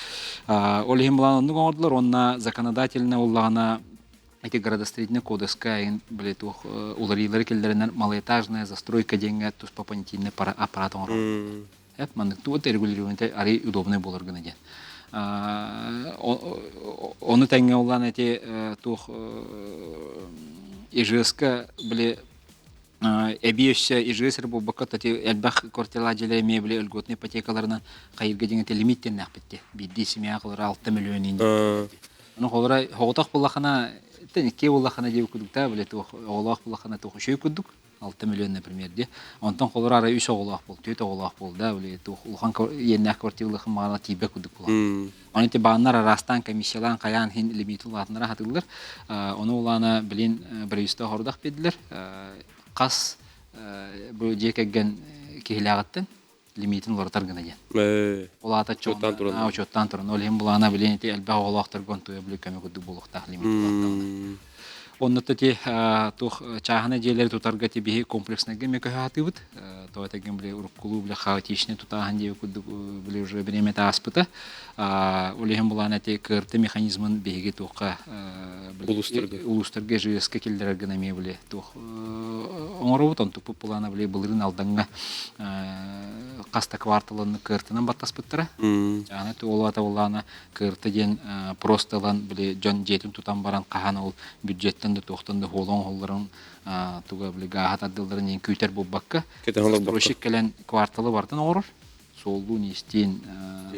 ол иһин былаан оннук оҥордулар уонна законодательно уллаҕына эти градостроительный кодекска эйин били туох уларыйыылары киллэринэн малоэтажная застройка диэҥҥэ туспа понятийный аппарат оҥороллор эп маннык туут регулирование арый удобный буолар гына диэн ону тэҥҥэ улаан эти туох ижс били эбии өссө ижс эрэ буолбакка тати элбэх квартиралаах дьиэлэр эмиэ били льготный ипотекаларынан хайырга диҥ эти лимит тэннээхпит биирдии семья холора 6 миллион ин ону холора хоҕотох буллахына икки буллахына диэбит курдук били туох оҕолоох буллахына туох үчүгэй курдук 6 миллион, например, ди. Онтон холор арай үс оҕолоох буол, түөрт оҕолоох буол да, били туох улахан иэннээх квартиралыахын маҕана тиийбэт курдук буолар. Оны ити бааннар араастаан комиссиялаан хайаан хин лимити улаатыннара хатыллар. Ону улаана билин правительство хордах биэдилэр. Хас бу дьиэ кэргэн киһилээҕиттэн лимитин уларытар гына диэн. Ол аата учуоттаан туран. Ол иһин булаана билин ити элбэх оҕолоохторго онтуйа били көмө курдук буолуохтаах лимит улааттаҕына. Онно ти туох чааһына дьиэлэри тутарга ти биһи комплекснайга эмиэ көһө сатыыбыт. Тоҕо этэргин били уруккулуу били хаотичный тутааһын диэби курдук били уже бириэмэтэ ааспыта. Ол иһин булаана ти КРТ механизмын биһиги туохха
улуустарга
улуустарга ЖСК киллэрэр гына эмиэ били туох оҥоробут онтукпут булаана били былырыын Алдаҥҥа хас да кварталын кыыртынан баттаспыттара. Аны ол булаана кыырта диэн просто ылан били дьон дьиэтин тутан баран хаһан ол бюджеттан да туохтан да хуолон оһоллорун туга били гааһа тардылларын диэн күүтэр буолбакка застройщик кэлэн кварталы бартын оҥорор суоллуун истиин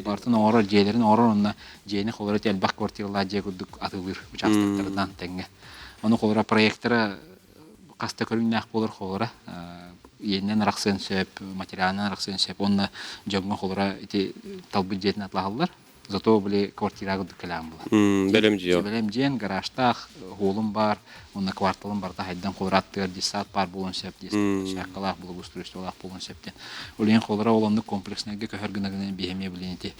бартын оҥорор дьиэлэрин оҥорор онно дьиэни холоро элбэх квартиралаах дьиэ курдук атылыыр участоктарынан тэҥҥэ ону холоро проектора хаста көрүҥнээх буолар холоро иэнинэн арахсыан сөп материалынан арахсыан сөп уонна дьоҥҥо холоро ити талбыт дьиэтин атлаһаллар зато били квартираҕа курдук кэлээн була
бэлэм дьиэ
бэлэм дьиэн гаражтаах уолум баар уонна кварталым барыта хайдан холоро аттыгар детсад баар буолуон сөп площадкалаах благоустройстволаах буолуон сөп диэн ол иһин холоро ол оннук комплекснайга көһөр гына гына биһэмиэ билин ити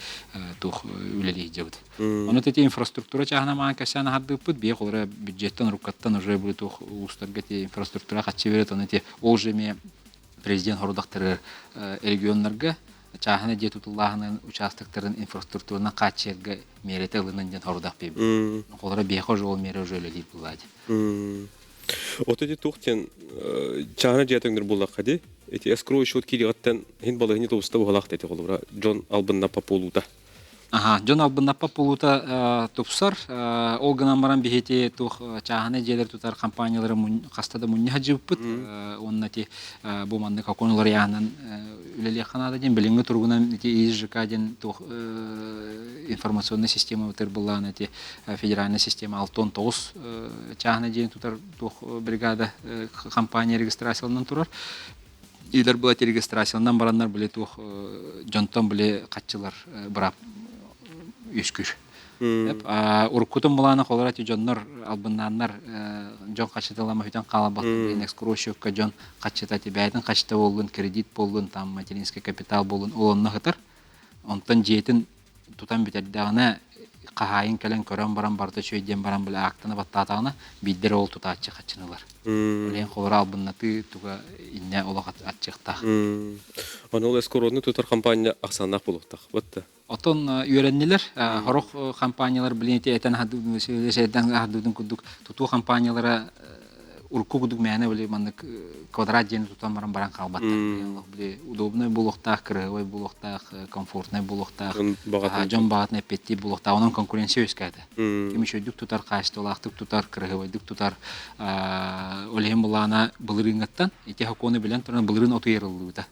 туох үлэлии дьабыт Ону ити инфраструктура чааһына маан кэсээн аһардыыппыт, бие холоро бюджеттан руккаттан уже бу туох улуустарга ити инфраструктура хаччы берет, ону ити ол же эмиэ президент хорудахтары регионнарга чааһына дьиэ тутуллааһынын участоктарын инфраструктураны хааччыйарга миэрэтэ ылынан диэн хорудах биэрбит. Холоро биэхэ уже ол миэрэ уже үлэлиир буллаа
ди. Вот эти туох диэн чааһына дьиэ төҥнөр буллахха ди эти эскроу счет киириэҕиттэн иһин балыһыни тубуста буһалаах дети холобура дьон албыннаппа буолуута.
Аха, дьон албыннаппат буолуута тупсар. Ол гынан баран биһити туох чааһынай дьиэлэр тутар компаниялары хаста да мунньа сылдьыбыппыт. Уонна ити бу маннык окон уларыйаһынан үлэлиэххэ наада диэн билиҥҥи туругунан ити ИСЖК диэн туох информационнай система былаан ити федеральная система 69 чааһынай дьиэни тутар туох бригада компания регистрацияланан турар. Илэр была регистрацияланан бараннар били туох дьонтон били хаччылар быраап үөскүүр. Уруккутун булаана холора ти дьоннор албыннааннар дьон хаччыталама хүтэн хаалбаттар билин экскурсиокка дьон хаччыта ти бэйэтин хаччыта буоллун кредит буоллун там материнский капитал буоллун ол онно хытар онтон дьиэтин тутан бүтэрдэҕинэ хаһаайын кэлэн көрөн баран барыта үчүгэй диэн баран били аактаны баттаатаҕына биирдэ эрэ ол тутааччы хаччыны ылар. Билигин холоро албыннатыы туга иннэ олох аччыктаах.
Аны ол эскородну тутар компания ахсааннаах буолуохтаах. Вот
Отон үөрэннилэр. Хорох компаниялар билин ити этэн аһардыбытын курдук тутуу компаниялара урукку курдук мээнэ били маннык квадрат диэни тутан баран баран хаалбаттар. Били удобный буолуохтаах, кырыһыбай буолуохтаах, комфортнай буолуохтаах, дьон баҕатын эппиэттиир буолуохтаах. Онон конкуренция үөскээтэ. Ким үчүгэйдик тутар, хаачыстыбалаахтык тутар, кырыһыбайдык тутар. Ол иһин былаана былырыыҥҥыттан ити сокуону билэн туран былырыын отуйарыллыбыта.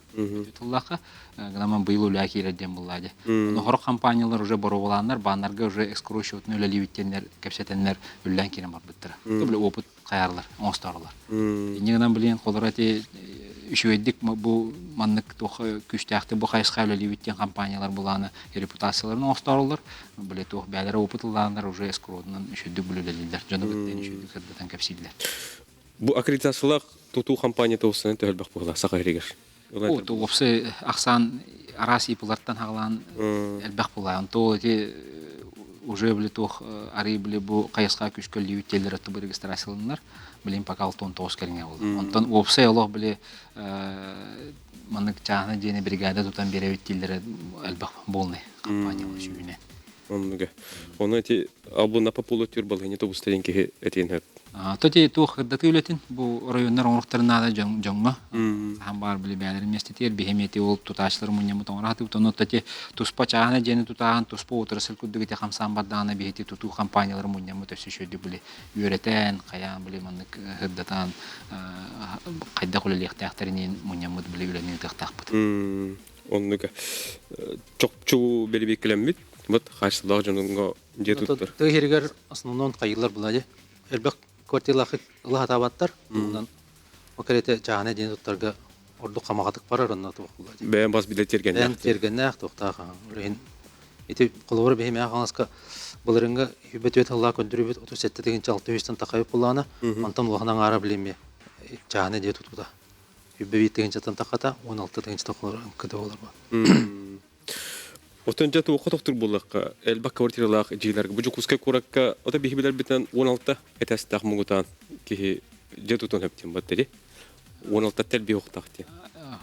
Тыллаахха гынан быйыл үлэ киирэр диэн буллаа дии. Ону сорох компаниялар уже боруобалааннар, бааннарга уже эскроу счетун үлэлиибиттэннэр, кэпсэтэннэр үллээн киирэн барбыттара. Били опыт хайаарлар, оҥостоорулар. Инньэ гынан билигин холоро ити үчүгэйдик бу маннык туох күүстээхтик бу хайысха үлэлиибит диэн компаниялар булааны репутацияларын оҥостоорулар. Били туох бээлэрэ опыт ыллааннар уже эскроудунан үчүгэйдик үлэлииллэр. Дьону кытта үчүгэйдик сырдатан кэпсииллэр.
Бу аккредитациялаах тутуу компанията уопсайынан төһөлбөх буолла Саха сиригэр?
О, уопсай ахсаан араас ИП-лартан хаҕалаан элбэх буолаа. Онто ити Уже били туох арыы били бу хайысха күүскөллүүбүт диэллэр отту регистрацияланнар. Билин пока 69 кэриҥэ буолла. Онтон уопсай олох били маннык чааһына диэни бригада тутан биэрэбит дииллэрэ элбэх буолнай компания сүүнэ.
Оннуга. Оны эти албына популы түр балыһыны тобуста диэн киһи этиэн хөп.
Тоти туох кырдатыы үлэтин бу оройуоннар оҥоруктарын наада дьоҥҥо хаһан баар били бэйэлэрин миэстэтигэр биһи эти ол тутааччылар мунньаммыт оҥоро онно тоти туспа чааһына дьиэни тутааһын туспа отрасль курдук ити хамсаан бардаҕына биһити тутуу компаниялары мунньаммыт өссө үчүгэйдик били үөрэтэн хайаан били маннык сырдатан хайдах үлэлиэхтээхтэринин мунньаммыт били үлэни ыытыахтаахпыт.
Оннук чопчу бэрибиэккэлэммит вот хаачыстыбалаах дьонуҥҥа дьиэ туттар.
Тыа иһигэр основном хайыылар була элбэх квартиралаах ыла сатаабаттар. Онон ол кэриэтэ чааһынай дьиэни туттарга ордук хамаҕатык барар онно туох була
Бэйэм бас билэр тиэргэннээх.
Бэйэм тиэргэннээх туохтаах иһин ити холобура биһи мээ хаҥаска былырыҥҥы үбэ түөт сыллаа көрдөрүүбүт 37 тыһыынча 600 тахайып буллаҕына онтон улахан аҥаара билимми чааһынай дьиэ тутуута үбэ биир тыһыынчаттан тахата 16 тыһыынча тахалар кыда болар
Оттон дьэ туохха тохтуур буоллахха, элбэх квартиралаах дьиэлэргэ бу Дьокуускай куоракка ото биһи билэрбитинэн 16 этээстээх муҥутаан киһи дьэ тутан сөп диэн баттари. 16 тэлби уохтаах диэн.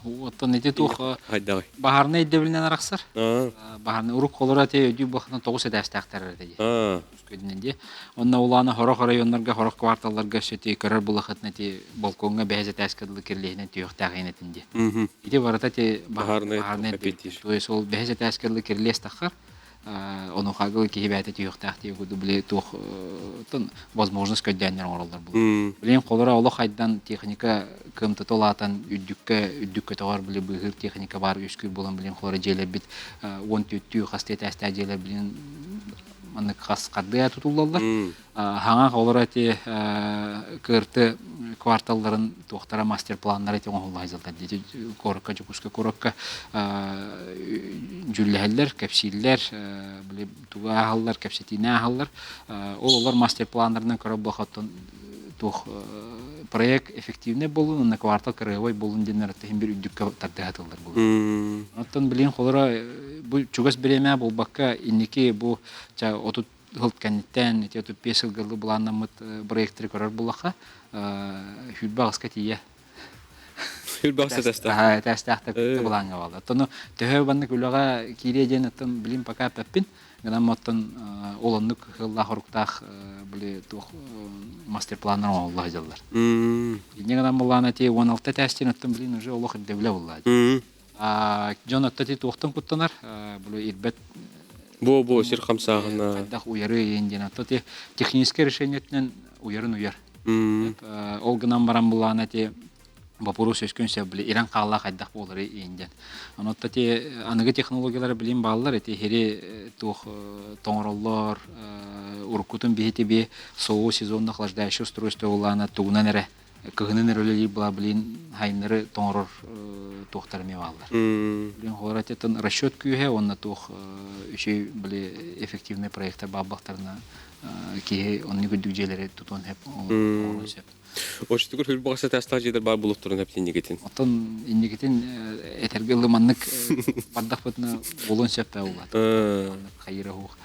Оттон ити туох
Хайдаҕый?
баһаарынай ирдэбилинэн арахсар. Баһаарынай урук холоро ати өйдүү буолхатан тоҕус этээстээхтэр эрэ дии. Көдүнэн дии. Онно улаана хорох районнарга, хорох кварталларга өссө ити көрөр булахытын ити балкоҥҥа бэһис этээскэ дылы кирлиһинэн түһүөхтээх этин дии. Ити барыта ити баһаарынай То есть ол бэһис этээскэ дылы кирлиэс таххар, онуохагыл киһи бэйэтэ түһүөхтээх дии курдук били туох возможность көрдөөннөр оҥороллор булар. Билин холоро олох айдан техника кыамтата улаатан үрдүккэ үрдүк көтөҕөр били быыһыыр техника баар үөскүүр буолан билин холоро дьиэлэрбит 14 хас этээстээх дьиэлэр билин маннык хас хардыы тутуллаллар. Хаҥа олоро ити кырты кварталларын туохтара мастер-планнара ити оҥоһулла сылдьар дии. Куоракка, Дьокуускай куоракка дьүүллэһэллэр, кэпсииллэр, били тугу ааһаллар, кэпсэтиини ааһаллар. Ол олор мастер-планнарынан көрөр буолхаттан туох проект эффективный буолун, уонна квартал кырыабай буолун диэннэр иһин бир үрдүккэ тардыһатыллар буолун. Оттон билигин холоро бу чугас бириэмэ буолбакка инники бу 30 сыл кэнниттэн ити 35 сылгылы былааннаммыт проекттары көрөр буллахха сүүрбэ аҕыска тиийэ
Сүүрбэ аҕыс этээстээх.
Этээстээхтэр былааҥҥа бааллар. Оттон төһө баннык үлэҕэ киириэ диэн оттон билим пока эппэппин. Гынан оттон ол оннук сыллаах-хоруктаах били туох мастер-планнар оҥоһулла сылдьаллар. Инньэ гынан былаана ити 16 этээстиин оттон билин уже олох ирдэбилэ булла. Дьон отто ити туохтан куттанар? Били ирбэт
Бу сир хамсааһына.
Хайдах уйары иин диэн отто ити техническое решениетинэн уйарын уйар. Ол гынан баран былаана ити боппуруос өскүн сөп били ирэн хаалла хайдах буолары иин диэн. Онон ити аныгы технологиялар билим бааллар ити хири туох тоҥороллор уруккутун биһити би соу сезонно охлаждающее устройство улаана тугунан эрэ кыһынын эрэ үлэлиир була билин хайыннары тоҥорор туохтар эмиэ бааллар. Билин холор аттан расчет күүһэ уонна туох үчүгэй били эффективный проекттар баалбахтарына киһи оннук үрдүк дьиэлэри тутуон сөп оҥоруон сөп.
Оччотугар хүрбаҕас этээстээх дьиэлэр баар буолуохтарын эбит инникитин.
Оттон инникитин этэргэ ылы маннык бардахпытына буолуон сөп да буолла. Маннык хайыра уһуох.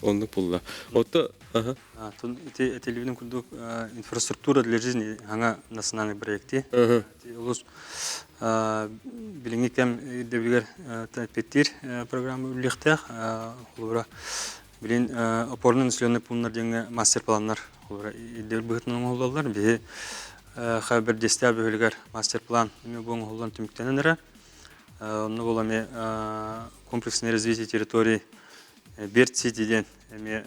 Оннук булла. Отто аха.
Тун ити этилибин курдук инфраструктура для жизни аңа национальный проекти. Улус билиҥҥи кэм ирдэбилигэр эппиэттиир программа үллэхтээх. Холобура Билин опорный населенный пунктар диэҥҥэ мастер-планнар ирдэбил быһыытынан оҥоһуллаллар. Биһи Хабердиэстээх бөһүөлэгэр мастер-план эмиэ бу оҥоһуллан түмүктэнэн эрэр. Онно буола эмиэ комплексное развитие территории Берт Сити диэн эмиэ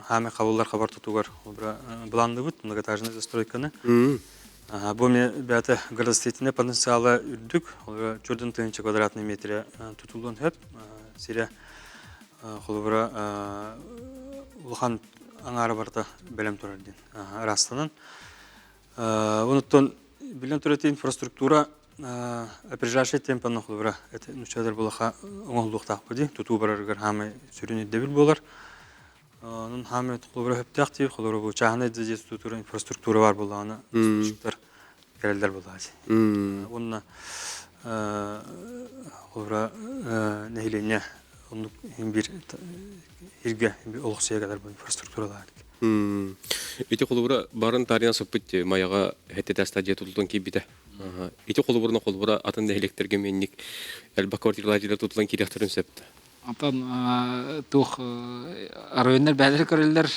хаамай хабыллар хабар тутугар былаанныбыт многоэтажная застройканы. Бу эмиэ бэйэтэ градостроительнай потенциала үрдүк, чордун тыһыынча квадратный метрэ тутуллуон сөп. Сирэ Холобура, улахан аҥаара барыта бэлэм турар диэн ыраастанан. Онуттан билэн турар инфраструктура опережающая темпанан холобура нуччалар булаха оҥоһуллуохтаахпыт дии тутуу барарыгар хаамай сүрүн ирдэбил буолар. Онон хаамай холобура сөптөөх диир холобура бу чааһынай да дьиэ тутуура инфраструктура баар буоллаҕына кэлэллэр буоллаҕа Уонна холобура нэһилиэнньэ. Оннук биир иргэ олохсуйа кэлэр бу инфраструктуралаах.
Ити холобура барын таарыйан сыппыт Майаҕа хэттэ стадия тутултан киирбитэ. Ити холобурна холобура атын нэһилиэктэргэ менник элбэх квартиралаах дьиэлэр тутулан киириэхтэрин сөп.
Антон туох районнар бээлери көрөллөр.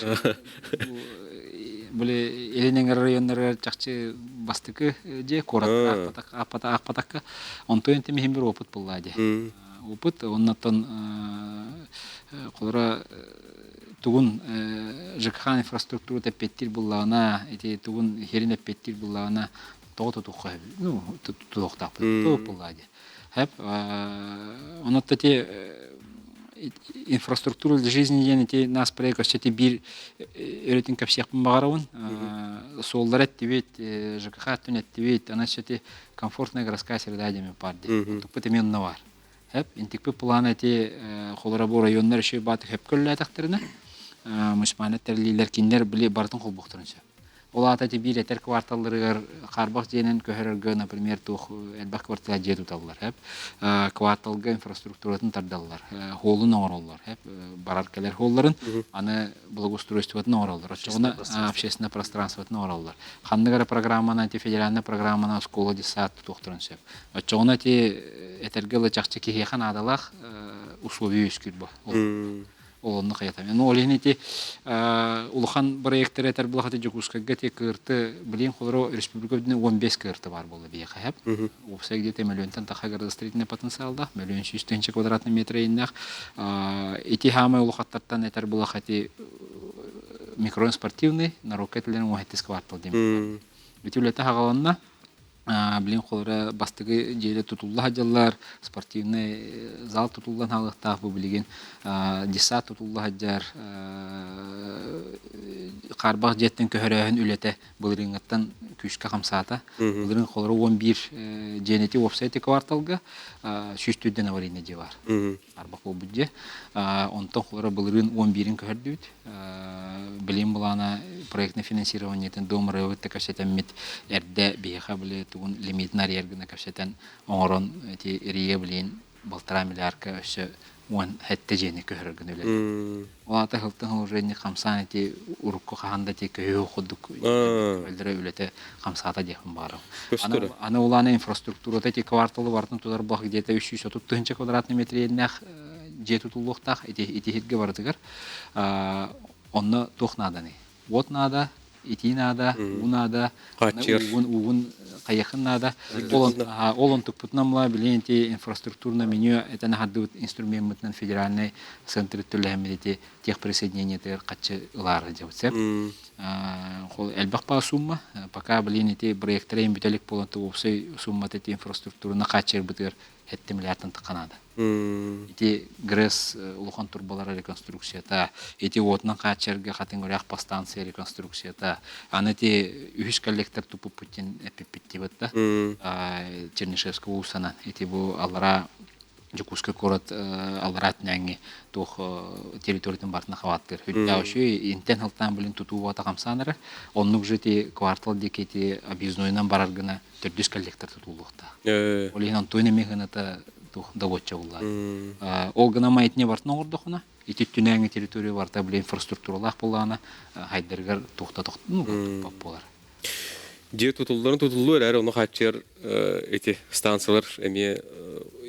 Били Илин эҥэр районнарыгар чахчы бастакы дьиэ куораттан аахпатакка онтон интим бир опыт булла дии. Опыт оннотон холора тугун ЖКХ инфраструктура эппиэттиир буллаҕына ити тугун херин эппиэттиир буллаҕына тоҕо тутуохха ну тутуохтаахпыт буллаа дии. Хэп онон ити инфраструктура для жизни диэн ити нас проект өссө ити биир өрүтүн кэпсиэхпин баҕарабын. Суоллар эттибит, ЖКХ өттүн эттибит, аны өссө ити комфортная городская среда диэн баар дии. Туппут эмиэ онно баар. Хэп интикпит плана ити холоро бу районнар еще бааты хэп көллөөтөхтөрүнэ муниципальный тэриллиилэр кинилэр били барытын холбуохтарын сөп. Ол аата ити биир этэр кварталларыгар хаарбах дьиэнэн көһөрөргө, например, туох элбэх квартира дьиэ туталлар, эп. Кварталга инфраструктуратын тардаллар, холлун оҥороллор, эп. Барар кэлэр холларын, аны благоустройствотын оҥороллор, оччоҕуна общественное пространствотын оҥороллор. Ханнык эрэ программанан, ити федеральная программанан оскуола, детсад тутуохтарын сөп. Оччоҕуна ити этэргэ дылы чахчы киһиэхэ наадалаах условия үөскүүр бу. Ол онно хайатам. Ну, ол иһин ити улахан проекттары этэр булахаты Дьокуускайга ити кыырты билин холоро республика үрдүнэн 15 кыырты бар буолла биһиэхэ хэп. Уопсай где-то миллионтан таха градостроительный потенциалдаах, 1 100 000 квадратный метр ииннээх. Ити хаамай улахаттартан этэр булах ити микрорайон спортивный, народка этилерин 17 квартал диэн. Ити үлэтэ хагаланна. Билин холоро бастакы дьиэлэ тутулла сылдьаллар, спортивный зал тутуллан хаалыахтаах бу билигин детсад тутулла сылдьар, хаарбах дьиэттэн көһөрөөһүн үлэтэ былырыыҥҥыттан күүскэ хамсаата. Былырыын холоро 11 дьиэнити уопсай ити кварталга 104 аварийный дьиэ бар. Арбах буолбут дьиэ. Онтон холоро былырыын 11-ин көһөрдүбүт. Билим былаана проектный финансированиетын Дом РЭО-т кэпсэтэммит эрдэ биһиэхэ били тугун лимитин арыйар гына кэпсэтэн оҥорон ити РИА билин балтараа миллиардка өссө 17 дьиэни көһөрөр гына үлэлиир. Ол аата сылтан уже хамсаан ити урукку хаһан да ити көһүү курдук өллөрө үлэтэ хамсаата диэхпин баҕарабын. Аны улаана инфраструктурата ити кварталы барытын тутар буолах где-то 330 тыһыынча квадратный метр иэннээх дьиэ тутуллуохтаах ити ити барытыгар онно туох нааданы? Уот наада, итии наада, уу наада, уугун, уугун хайыахын наада. Ол онтукпутунан мула билин ити инфраструктурно меню этэн аһардыбыт инструмеммытынан федеральный центр төлөһөммүт ити техприсоединениетыгар хаччы ылаары дьабыт сеп. Элбэх баа сумма, пока билин ити проекттара бүтэлик болон уопсай суммата ити инфраструктураны хааччыйарбытыгар 7 миллиардтан тахха наада. Ити ГРЭС улахан турбалара реконструкцията, ити уотунан хааччарга хатыҥ үрэх подстанция реконструкцията, аны ити үһүс коллектор туппуппут эппиппит да Чернышевского уулуссанан ити бу аллара Дьокуускай куорат аллараа түнээҥҥи туох территориятын барытын хабааттыыр. Үрдээх үчүгэй интэн халтаан билин тутуу уота хамсаан эрэр. Оннук же ити квартал диэки ити объезднойунан барар гына төрдүс коллектор тутуллуохтаах. Ол иһин Антон эмиэ гыната туох добуочча буллаа. Ол гына маятне бартын оҥордохуна, ити түнээҥи территория барта били инфраструктуралаах буоллаҕына хайдарыгар туохта ну буолар.
Дьиэ тутулларын тутуллуу эрээри ону хааччыйар ити станциялар эмиэ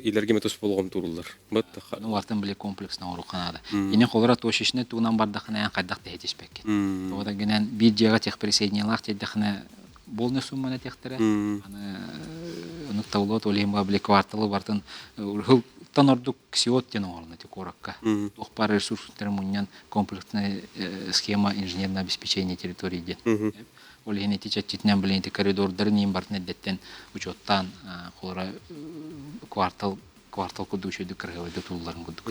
илэргиме тус болҕом тууруллар.
Ну, вартан били комплексно оҥоруохха наада. Ини холора точечный тугунан бардахына эн хайдах тэһитиспэккин. Тоҕо гынан биир дьиэҕэ техприсоединениелаах тиэрдэхинэ полный сумманы этиэхтэрэ. Аны онук табыллыбат ол иһин били кварталы бартын тан ордук КСИОТ диэн оҥорно ити куоракка. Туох баар ресурстары мунньан комплексная схема инженерного обеспечения территории диэн. Ол иһин ити чэрчитинэн билин ити коридордарын иин бартын эрдэттэн учуоттаан холора квартал квартал курдук үчүгэйдик кырыһыбайда тулларын курдук.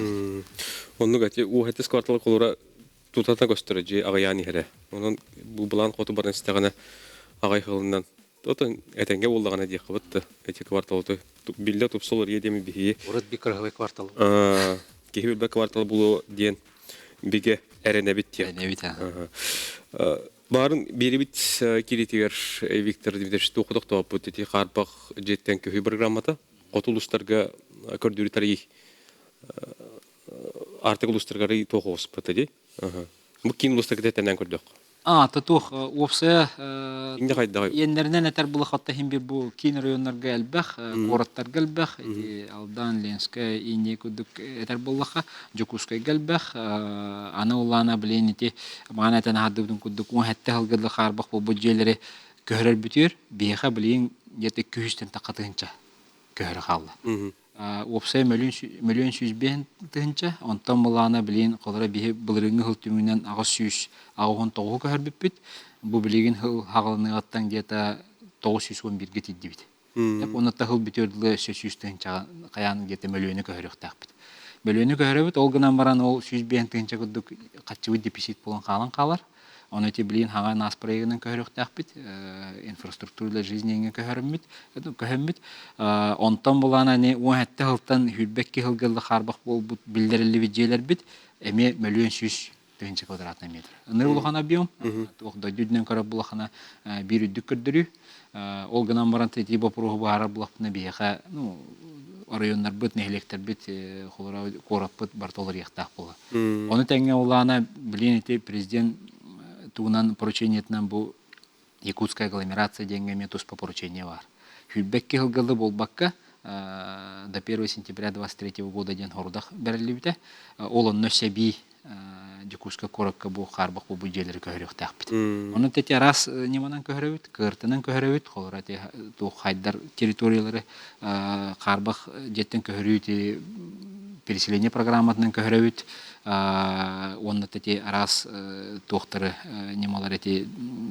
Оннук ати ууһатыс квартал холора тутата көстөрө дьиэ аҕыйаан иһэрэ. Онон бу былаан хоту баран истэҕинэ аҕай хылынан отон этэҥҥэ буоллаҕына диэххэ да эти кварталты биллэ тупсалар диэми биһиги
Урут би кырыһыбай квартал.
Киһи билбэт квартал булуо диэн бигэ эрэнэбит диэн.
Эрэнэбит.
Баарын биэрибит кииритигэр Виктор Дмитриевич туох тохтооппут ити хаарбах дьиэттэн көһүү программата хоту улуустарга көрдүүрү тарый. Артык улуустаргар туох оҕуспата дии. Бу киин улуустарга тэтэнэн көрдөх.
А, туох уопсайа
Инде хайдаҕай?
иэннэринэн этэр булахатта иһин бир бу киин районнарга элбэх, куораттарга элбэх, ити Алдан, Ленскэй, Инния курдук этэр буоллаха, Дьокуускайга элбэх, аны улаана билин ити маана этэн аһардыбытын курдук 17 сылга хаарбах буолбут дьиэлэри көһөрөр бүтүөр, биһиэхэ билин где-то 200-тэн тахха тыһынча көһөрө хаалла. Уопсай 1 105 000, онтон былаана билигин холоро биһи былырыыҥҥы сыл түмүгүнэн 889-у көһөрбүппүт. Бу билигин сыл хаҕылыныаҕыттан где-то 911-гэ тиийдибит. Онно сыл бүтүөр дылы өссө 100 тыһыынчаҕа хайаан где-то мөлүөнү көһөрүөхтээхпит. Мөлүөнү көһөрөбүт, ол гынан баран ол 105 тыһыынча курдук хаччыбыт дефицит буолан хаалан хаалар. Ону ити билигин хаҥа нас проегынан көһөрүөхтээхпит, инфраструктура для жизни көһөрүммүт, көһөммүт. Онтон булаана ини 17 сылтан 22 сылга ыла хаарбах буолбут биллэриллибит дьиэлэрбит эмиэ 1 100 000 квадратный метр. Ыныр улахан объем, туох дойду үрдүнэн көрөр булахана биир үрдүк көрдөрүү. Ол гынан баран ити боппуруоһу быһаарар булахпына биһиэхэ ну, оройуоннарбыт, нэһилиэктэрбит, холоро куораппыт барыта уларыйыахтаах буолар. Ону тэҥҥэ улаана билин ити президент тугунан поручениетынан бу Якутская агломерация диэҥҥэ эмиэ туспа поручение баар. Сүүрбэкки сылгылы буолбакка до 1 сентября 23 года диэн хорудах бэриллибитэ. Ол онно сэбии Дьокуускай куоракка бу хаарбах буолбут дьиэлэри көһөрүөхтээхпит. Онон ити араас ньыманан көһөрөбүт, кыыртынан көһөрөбүт, холоро ити туох хайдар территориялары хаарбах дьиэттэн көһөрүү ити переселение программатынан көһөрөбүт, уонна ити араас туохтары ньымалар ити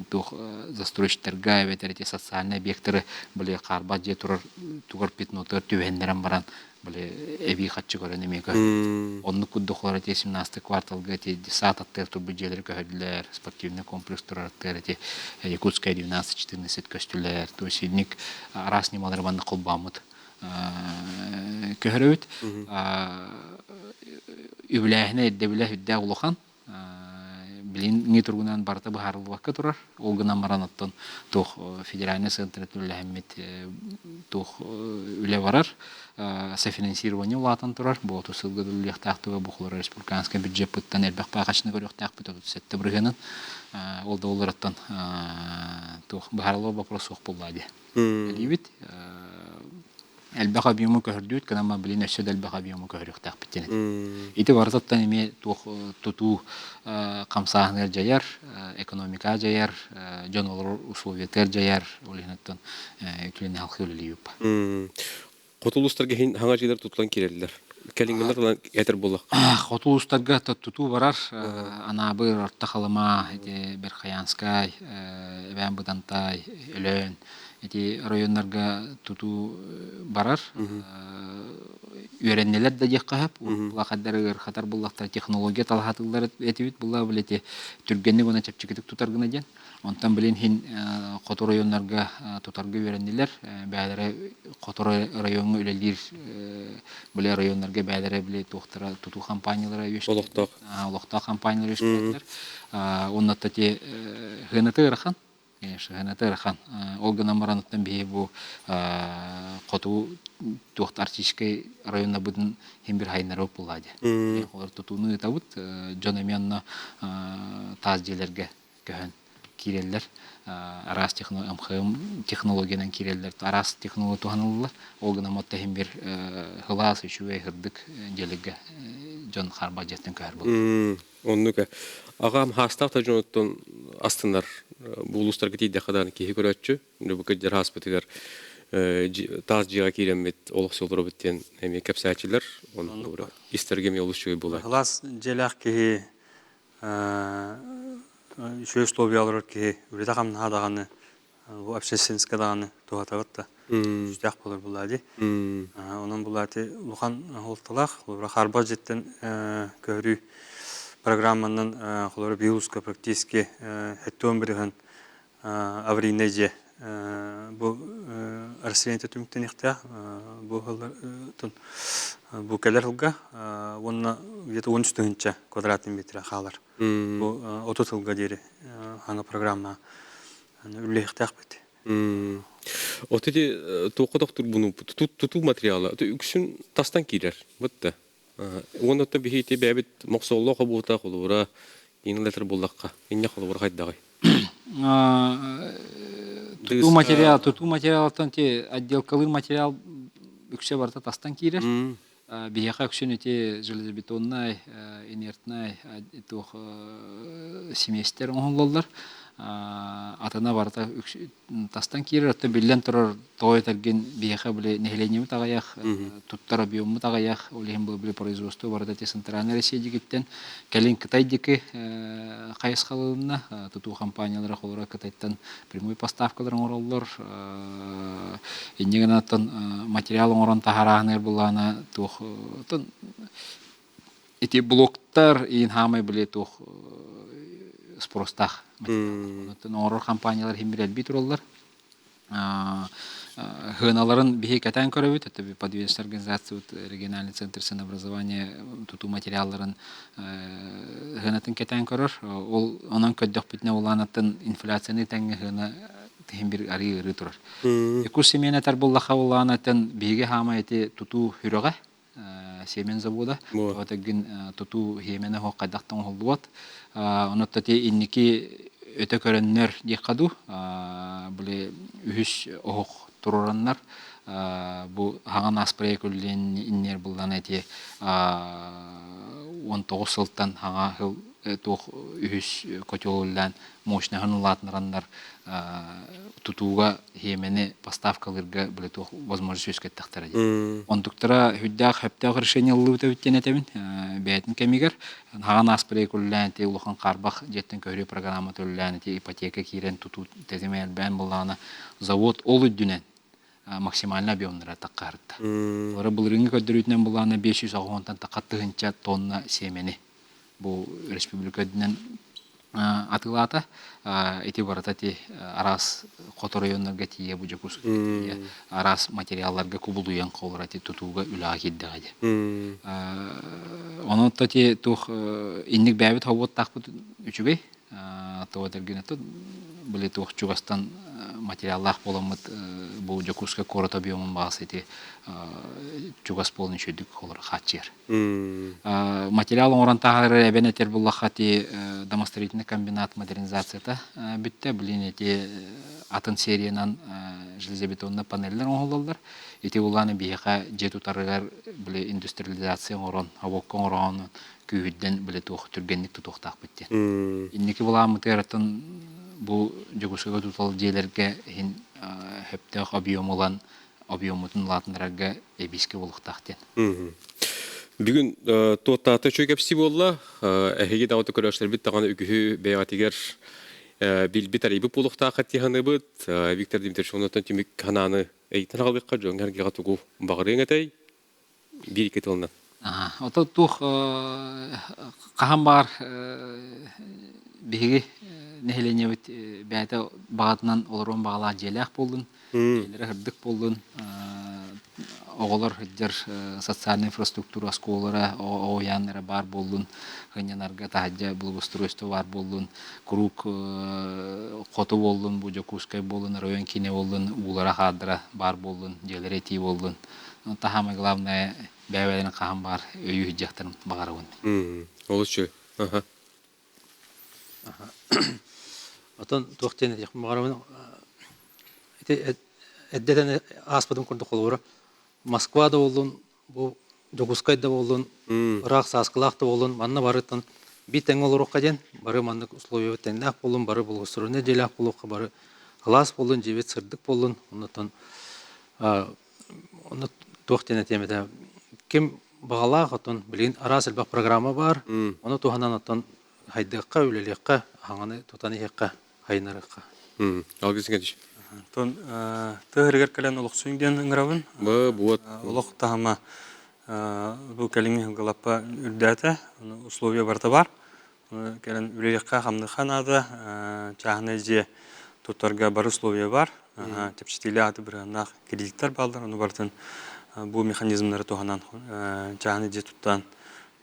туох застройщиктарга эбэтэр ити социальный объектары били хаарбах дьиэ турар тугар пятнотугар түбэһиннэрэн баран били эбии хаччы көрөн эмиэ көһөрбүт. Оннук курдук олор ити 17 кварталга ити саат аттыгар турбут дьиэлэри көһөрдүлэр, спортивный комплекс турар аттыгар ити Якутская 12-14 көстүлэр. То есть инник араас ньымалары манна холбооммут көһөрөбүт. Үбүлээһинэ ирдэбилэ үрдээх улахан. Билиҥҥи туругунан барыта быһаарыллыбакка турар. Ол гынан баран оттон туох федеральный центр үлэлэһэммит туох үлэ барар. Софинансирование улаатан турар. Бу 30 сылга үлэлиэхтээх туга бу холоро республиканскай бюджеппыттан элбэх баахаччыны көрүөхтээхпит 37 бырыһыанын. Ол да олороттон туох быһаарыллар вопрос суох буолла дии. Элиибит элбэх объему көһөрдүүт, гынан билин өссө да элбэх объему көһөрүөхтээхпит диэн. Ити барытыттан эмиэ туох тутуу хамсааһыныгар дьайар, экономика дьайар, дьон олорор условиятыгар дьайар, ол иһин оттон үтүөнү халхыы үлэлиибит.
Хоту улуустарга иһин хаҥа дьиэлэр тутулан киирэллэр. Кэлиҥҥилэр тутулан этэр буоллах.
Хоту улуустарга тутуу барар. Анаабыр, Орто Халыма, ити Верхоянскай, Эбээн Бытантай, Өлөөн ити районнарга тутуу барар. Үөрэннилэр да диэххэ сөп. Улахандар ыарахатар буллахтар технология талаһатыллар этибит булла били ити түргэнник уонна чэпчэкитик тутар гына диэн. Онтон билин иһин хоту районнарга тутарга үөрэннилэр. Бээлэрэ хоту райоҥҥа үлэлиир били районнарга бээлэрэ били туохтара тутуу компаниялара
Олохтоох.
Олохтоох компаниялар үөскээтилэр. Онно ити сыаната ыарахан. Конечно, сыаната ыарахан. Ол гынан баран оттон биһи бу хоту туох арктическай районнарбытын иһин бир хайыннары буолла дии. Олор тутууну ыытабыт. Дьон эмиэ онно таас дьиэлэргэ көһөн киирэллэр. Араас МХМ технологиянан киирэллэр, араас технология туһаныллар. Ол гынан отто иһин бир сылаас, үчүгэй, сырдык дьиэлэргэ дьон харбат дьиэттэн көһөр буолар.
Оннук. Аҕам хаастаах да дьонуттан астынар бу улуустарга тиийдэххэ даҕаны киһи көрөөччү. Бу кырдьар ааспытыгар таас дьиэҕэ киирэммит олох олоробут диэн эмиэ кэпсээччилэр. Онно истэргэ эмиэ олус үчүгэй буолар.
Сылаас дьиэлээх киһи үчүгэй условия олорор киһи үлэтэ-хамнаһа даҕаны бу общественскэ даҕаны туһатабыт да күүстээх буолар булаа дии. Онон булаати улахан суолталаах холобура харбас дьиттэн көһөрүү программанан холобура биыл практически 70 бырыһын аварийнай дьиэ бу расселение түмүктэниэхтээх бу бу кэлэр сылга уонна где-то 13 тыһыынча квадратный метр хаалар бу 30 сылга диэри аны программа үлэлиэхтээхпит.
Вот эти туохха тохтур буну тутуу материала үксүн тастан киирэр бытта. Уонна оттон биһи ити бэйэбит мохсоҕолоох обуута холобура инлетер буллахха инньэ холобура хайдаҕый?
Тутуу материал, тутуу материалтан ти отделкалыыр материал үксэ барыта тастан киирэр. Биһиэхэ үксүн ити железобетоннай, инертнай туох симиэстэр оҥоһуллаллар. Атына барыта тастан киирэр. Оттон биллэн турар, тоҕо этэргин биһиэхэ били нэһилиэнньэбит аҕыйах, туттар объеммут аҕыйах, ол иһин били производство барыта ити центральнай Россия диэкиттэн, кэлин Кытай диэки хайысхаланна. Тутуу компаниялара холобура Кытайтан прямой поставкалар оҥороллор. Инньэ гынан материал оҥорон таһаарааһыныгар былаана туох ити блоктар иин хаамай били туох спростаах материаллар. Онон оҥорор компаниялар иһин бир элбии тураллар. Хыаналарын биһи кэтээн көрөбүт. Это подведомственная организация региональный центр ценообразования тутуу материалларын хыанатын кэтээн көрөр. Ол онон көрдөхпүтүнэ улаанаттан инфляцияны тэҥҥэ хыана тиһин бир арыы ырыы турар. Якут семена этэр буллаха улаанаттан биһиги хаама ити тутуу хүрөҕэ семен завода. Отагин тутуу хиэмэнэ хоқ хайдахтан оһоллубат. Онотто ти инники өтө көрөннөр диэххэ дуу, били үһүс оһох туруораннар бу хаҥан аспырая күллэн иннер буллан эти 19 сылтан хаҥа хыл туох үһүс котел үллээн мощноһын улаатыннараннар тутууга хиэмэни поставкалыырга били туох возможность үөскэттэхтэрэ диэн. Онтуктара үрдээх сөптөөх решение ыллыбыт эбит диэн этэбин. Бэйэтин кэмигэр хаҕан ааспырай күллээн ити улахан хаарбах дьиэттэн көһөрүү программата үллээн ити ипотека киирэн тутуу тэтимэ элбээн буллаҕына завод ол үрдүнэн максимально объемнара таххаарта. Олора былырыыҥҥы көрдөрүүтүнэн буллаҕына 580-тан тахха тыһыынча тонна сиэмэни бу республика үрдүнэн атыылаата. Ити барыта ити араас хот оройуоннарга тиийэ, бу Дьокуускайга тиийэ араас материалларга кубулуйан холор ити тутууга үлэҕэ киирдэҕэ дии. Онон ити туох инник бэйэбит хобуоттаахпыт үчүгэй. Тоҕо этэргин били туох чугастан материаллаах буоламмыт бу Дьокуускай куорат объемун баҕас ити чугас буолан үчүгэйдик холор хааччыйар. Материал оҥорон таһаарар эбэн этэр буллахха ити домостроительный комбинат модернизацията бүттэ. Билин ити атын сериянан железобетонный панеллэр оҥоһуллаллар. Ити улааны биһиэхэ дьиэ тутарыгар били индустриализация оҥорон, обокко оҥороон күүһүрдэн били туох түргэнник тутуохтаахпыт диэн. Инники былааммытыгар атын бу Дьокуускайга тутал дьиэлэргэ иһин сөптөөх объем ылан объеммутун улаатыннарарга эбиискэ буолуохтаах диэн.
Бүгүн туоттаата үчүгэй кэпсии буолла. Эһиги даҕаны көрөөччүлэрбит даҕаны үгүһү бэйэҕитигэр билбит арыйбыт буолуохтааххыт дии саныыбыт. Виктор Дмитриевич оннуттан түмүк санааны ыйытан аҕалыахха дьоҥҥо-сэргэҕэ тугу баҕарыаҥ этэй? Биир-икки тылынан.
Ото туох хаһан баар биһиги нэһилиэнньэбит бэйэтэ баҕатынан олоруон баҕалаах дьиэлээх буоллун, дьиэлэрэ сырдык буоллун, оҕолор сылдьар социальнай инфраструктура оскуолалара, оҕо уһуйааннара баар буоллун, сынньанарга таһырдьа благоустройство баар буоллун, куруук хоту буоллун, бу Дьокуускай буоллун, оройуон киинэ буоллун, уулара-хаардара баар буоллун, дьиэлэрэ итии буоллун. Самое главное, бэйэ-бэйэлэрин хаһан баар өйүү сылдьыахтарын баҕарабын.
Олус үчүгэй. Аха.
Отон туох диэн этиэхпин баҕарабын ити эрдэтэн ааспытым курдук холобура Москва да буоллун, бу Дьокуускай да буоллун, ыраах Сааскылаах да буоллун, манна барыттан биир тэҥҥэ олоруохха диэн, бары маннык условиябыт тэҥнээх буоллун, бары благоустроеннай дьиэлээх буолуохха, бары кылаас буоллун, дьиэбит сырдык буоллун, оннуттан Онно туох диэн этиэм этэ, ким баҕалаах оттон билигин араас элбэх программа баар, ону туһанан оттон хайдыахха, үлэлиэххэ, аһаҥаны тутан иһиэххэ, хайынарыахха.
Алгыс Геннадьевич.
Онтон тыа кэлэн олохсуйуҥ диэн ыҥырабын.
Бу буот.
Олох таһыма бу кэлиҥҥи сылга үрдээтэ, условия барыта баар. Кэлэн үлэлиэххэ-хамныахха наада. Чааһынай дьиэ туттарга бары условия баар. Чэпчэтиилээх аты бырыһыаннаах кредиттэр бааллар. Ону барытын бу механизмнары туһанан чааһынай дьиэ туттан,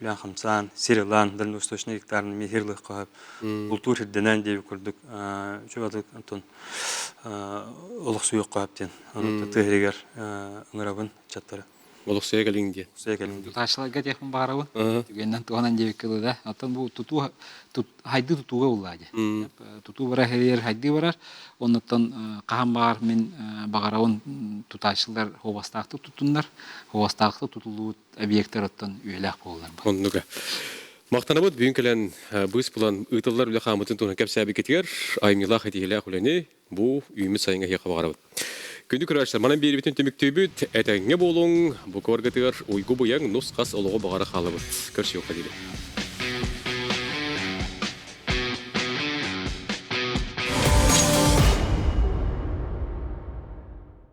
үлээн-хамсаан, сир ылан, дальневосточнай гектарны эмиэ сир ылыахха сөп. Култуур ирдэнэн диэбит курдук үчүгэй антон олохсуйуохха сөп диэн. Ону тыа сиригэр ыҥырабын ыччаттары.
Олохсуйа кэлиҥ диэн.
Олохсуйа кэлиҥ диэн.
Тутааччыларга диэхпин баҕарабын. Түгэнинэн туһанан диэбиккэ дылы да. Оттон бу тутуу хайды тутууга буллаа дии. Тутуу барар хэрийэр хайдыы барар. Оннуттан хаһан баҕар мин баҕарабын тутааччылар хуобастаахтык туттуннар. Хуобастаахтык тутуллубут объектар оттон үйэлээх буолаллар.
Оннуга. Махтанабыт бүгүн кэлэн быыс булан ыытыллар үлэ хаамытын туһунан кэпсээбиккитигэр айымньылаах этиилээх үлэни бу үүммүт сайыҥҥа эһиэхэ баҕарабыт. Күндү көрөөччүлэр, манан биэрибитин түмүктүүбүт. Этэҥҥэ буолуҥ, бу куоргытыгар уйгу-быйаҥ нус-хас олоҕу баҕара хаалабыт. Көрсүөххэ диэри.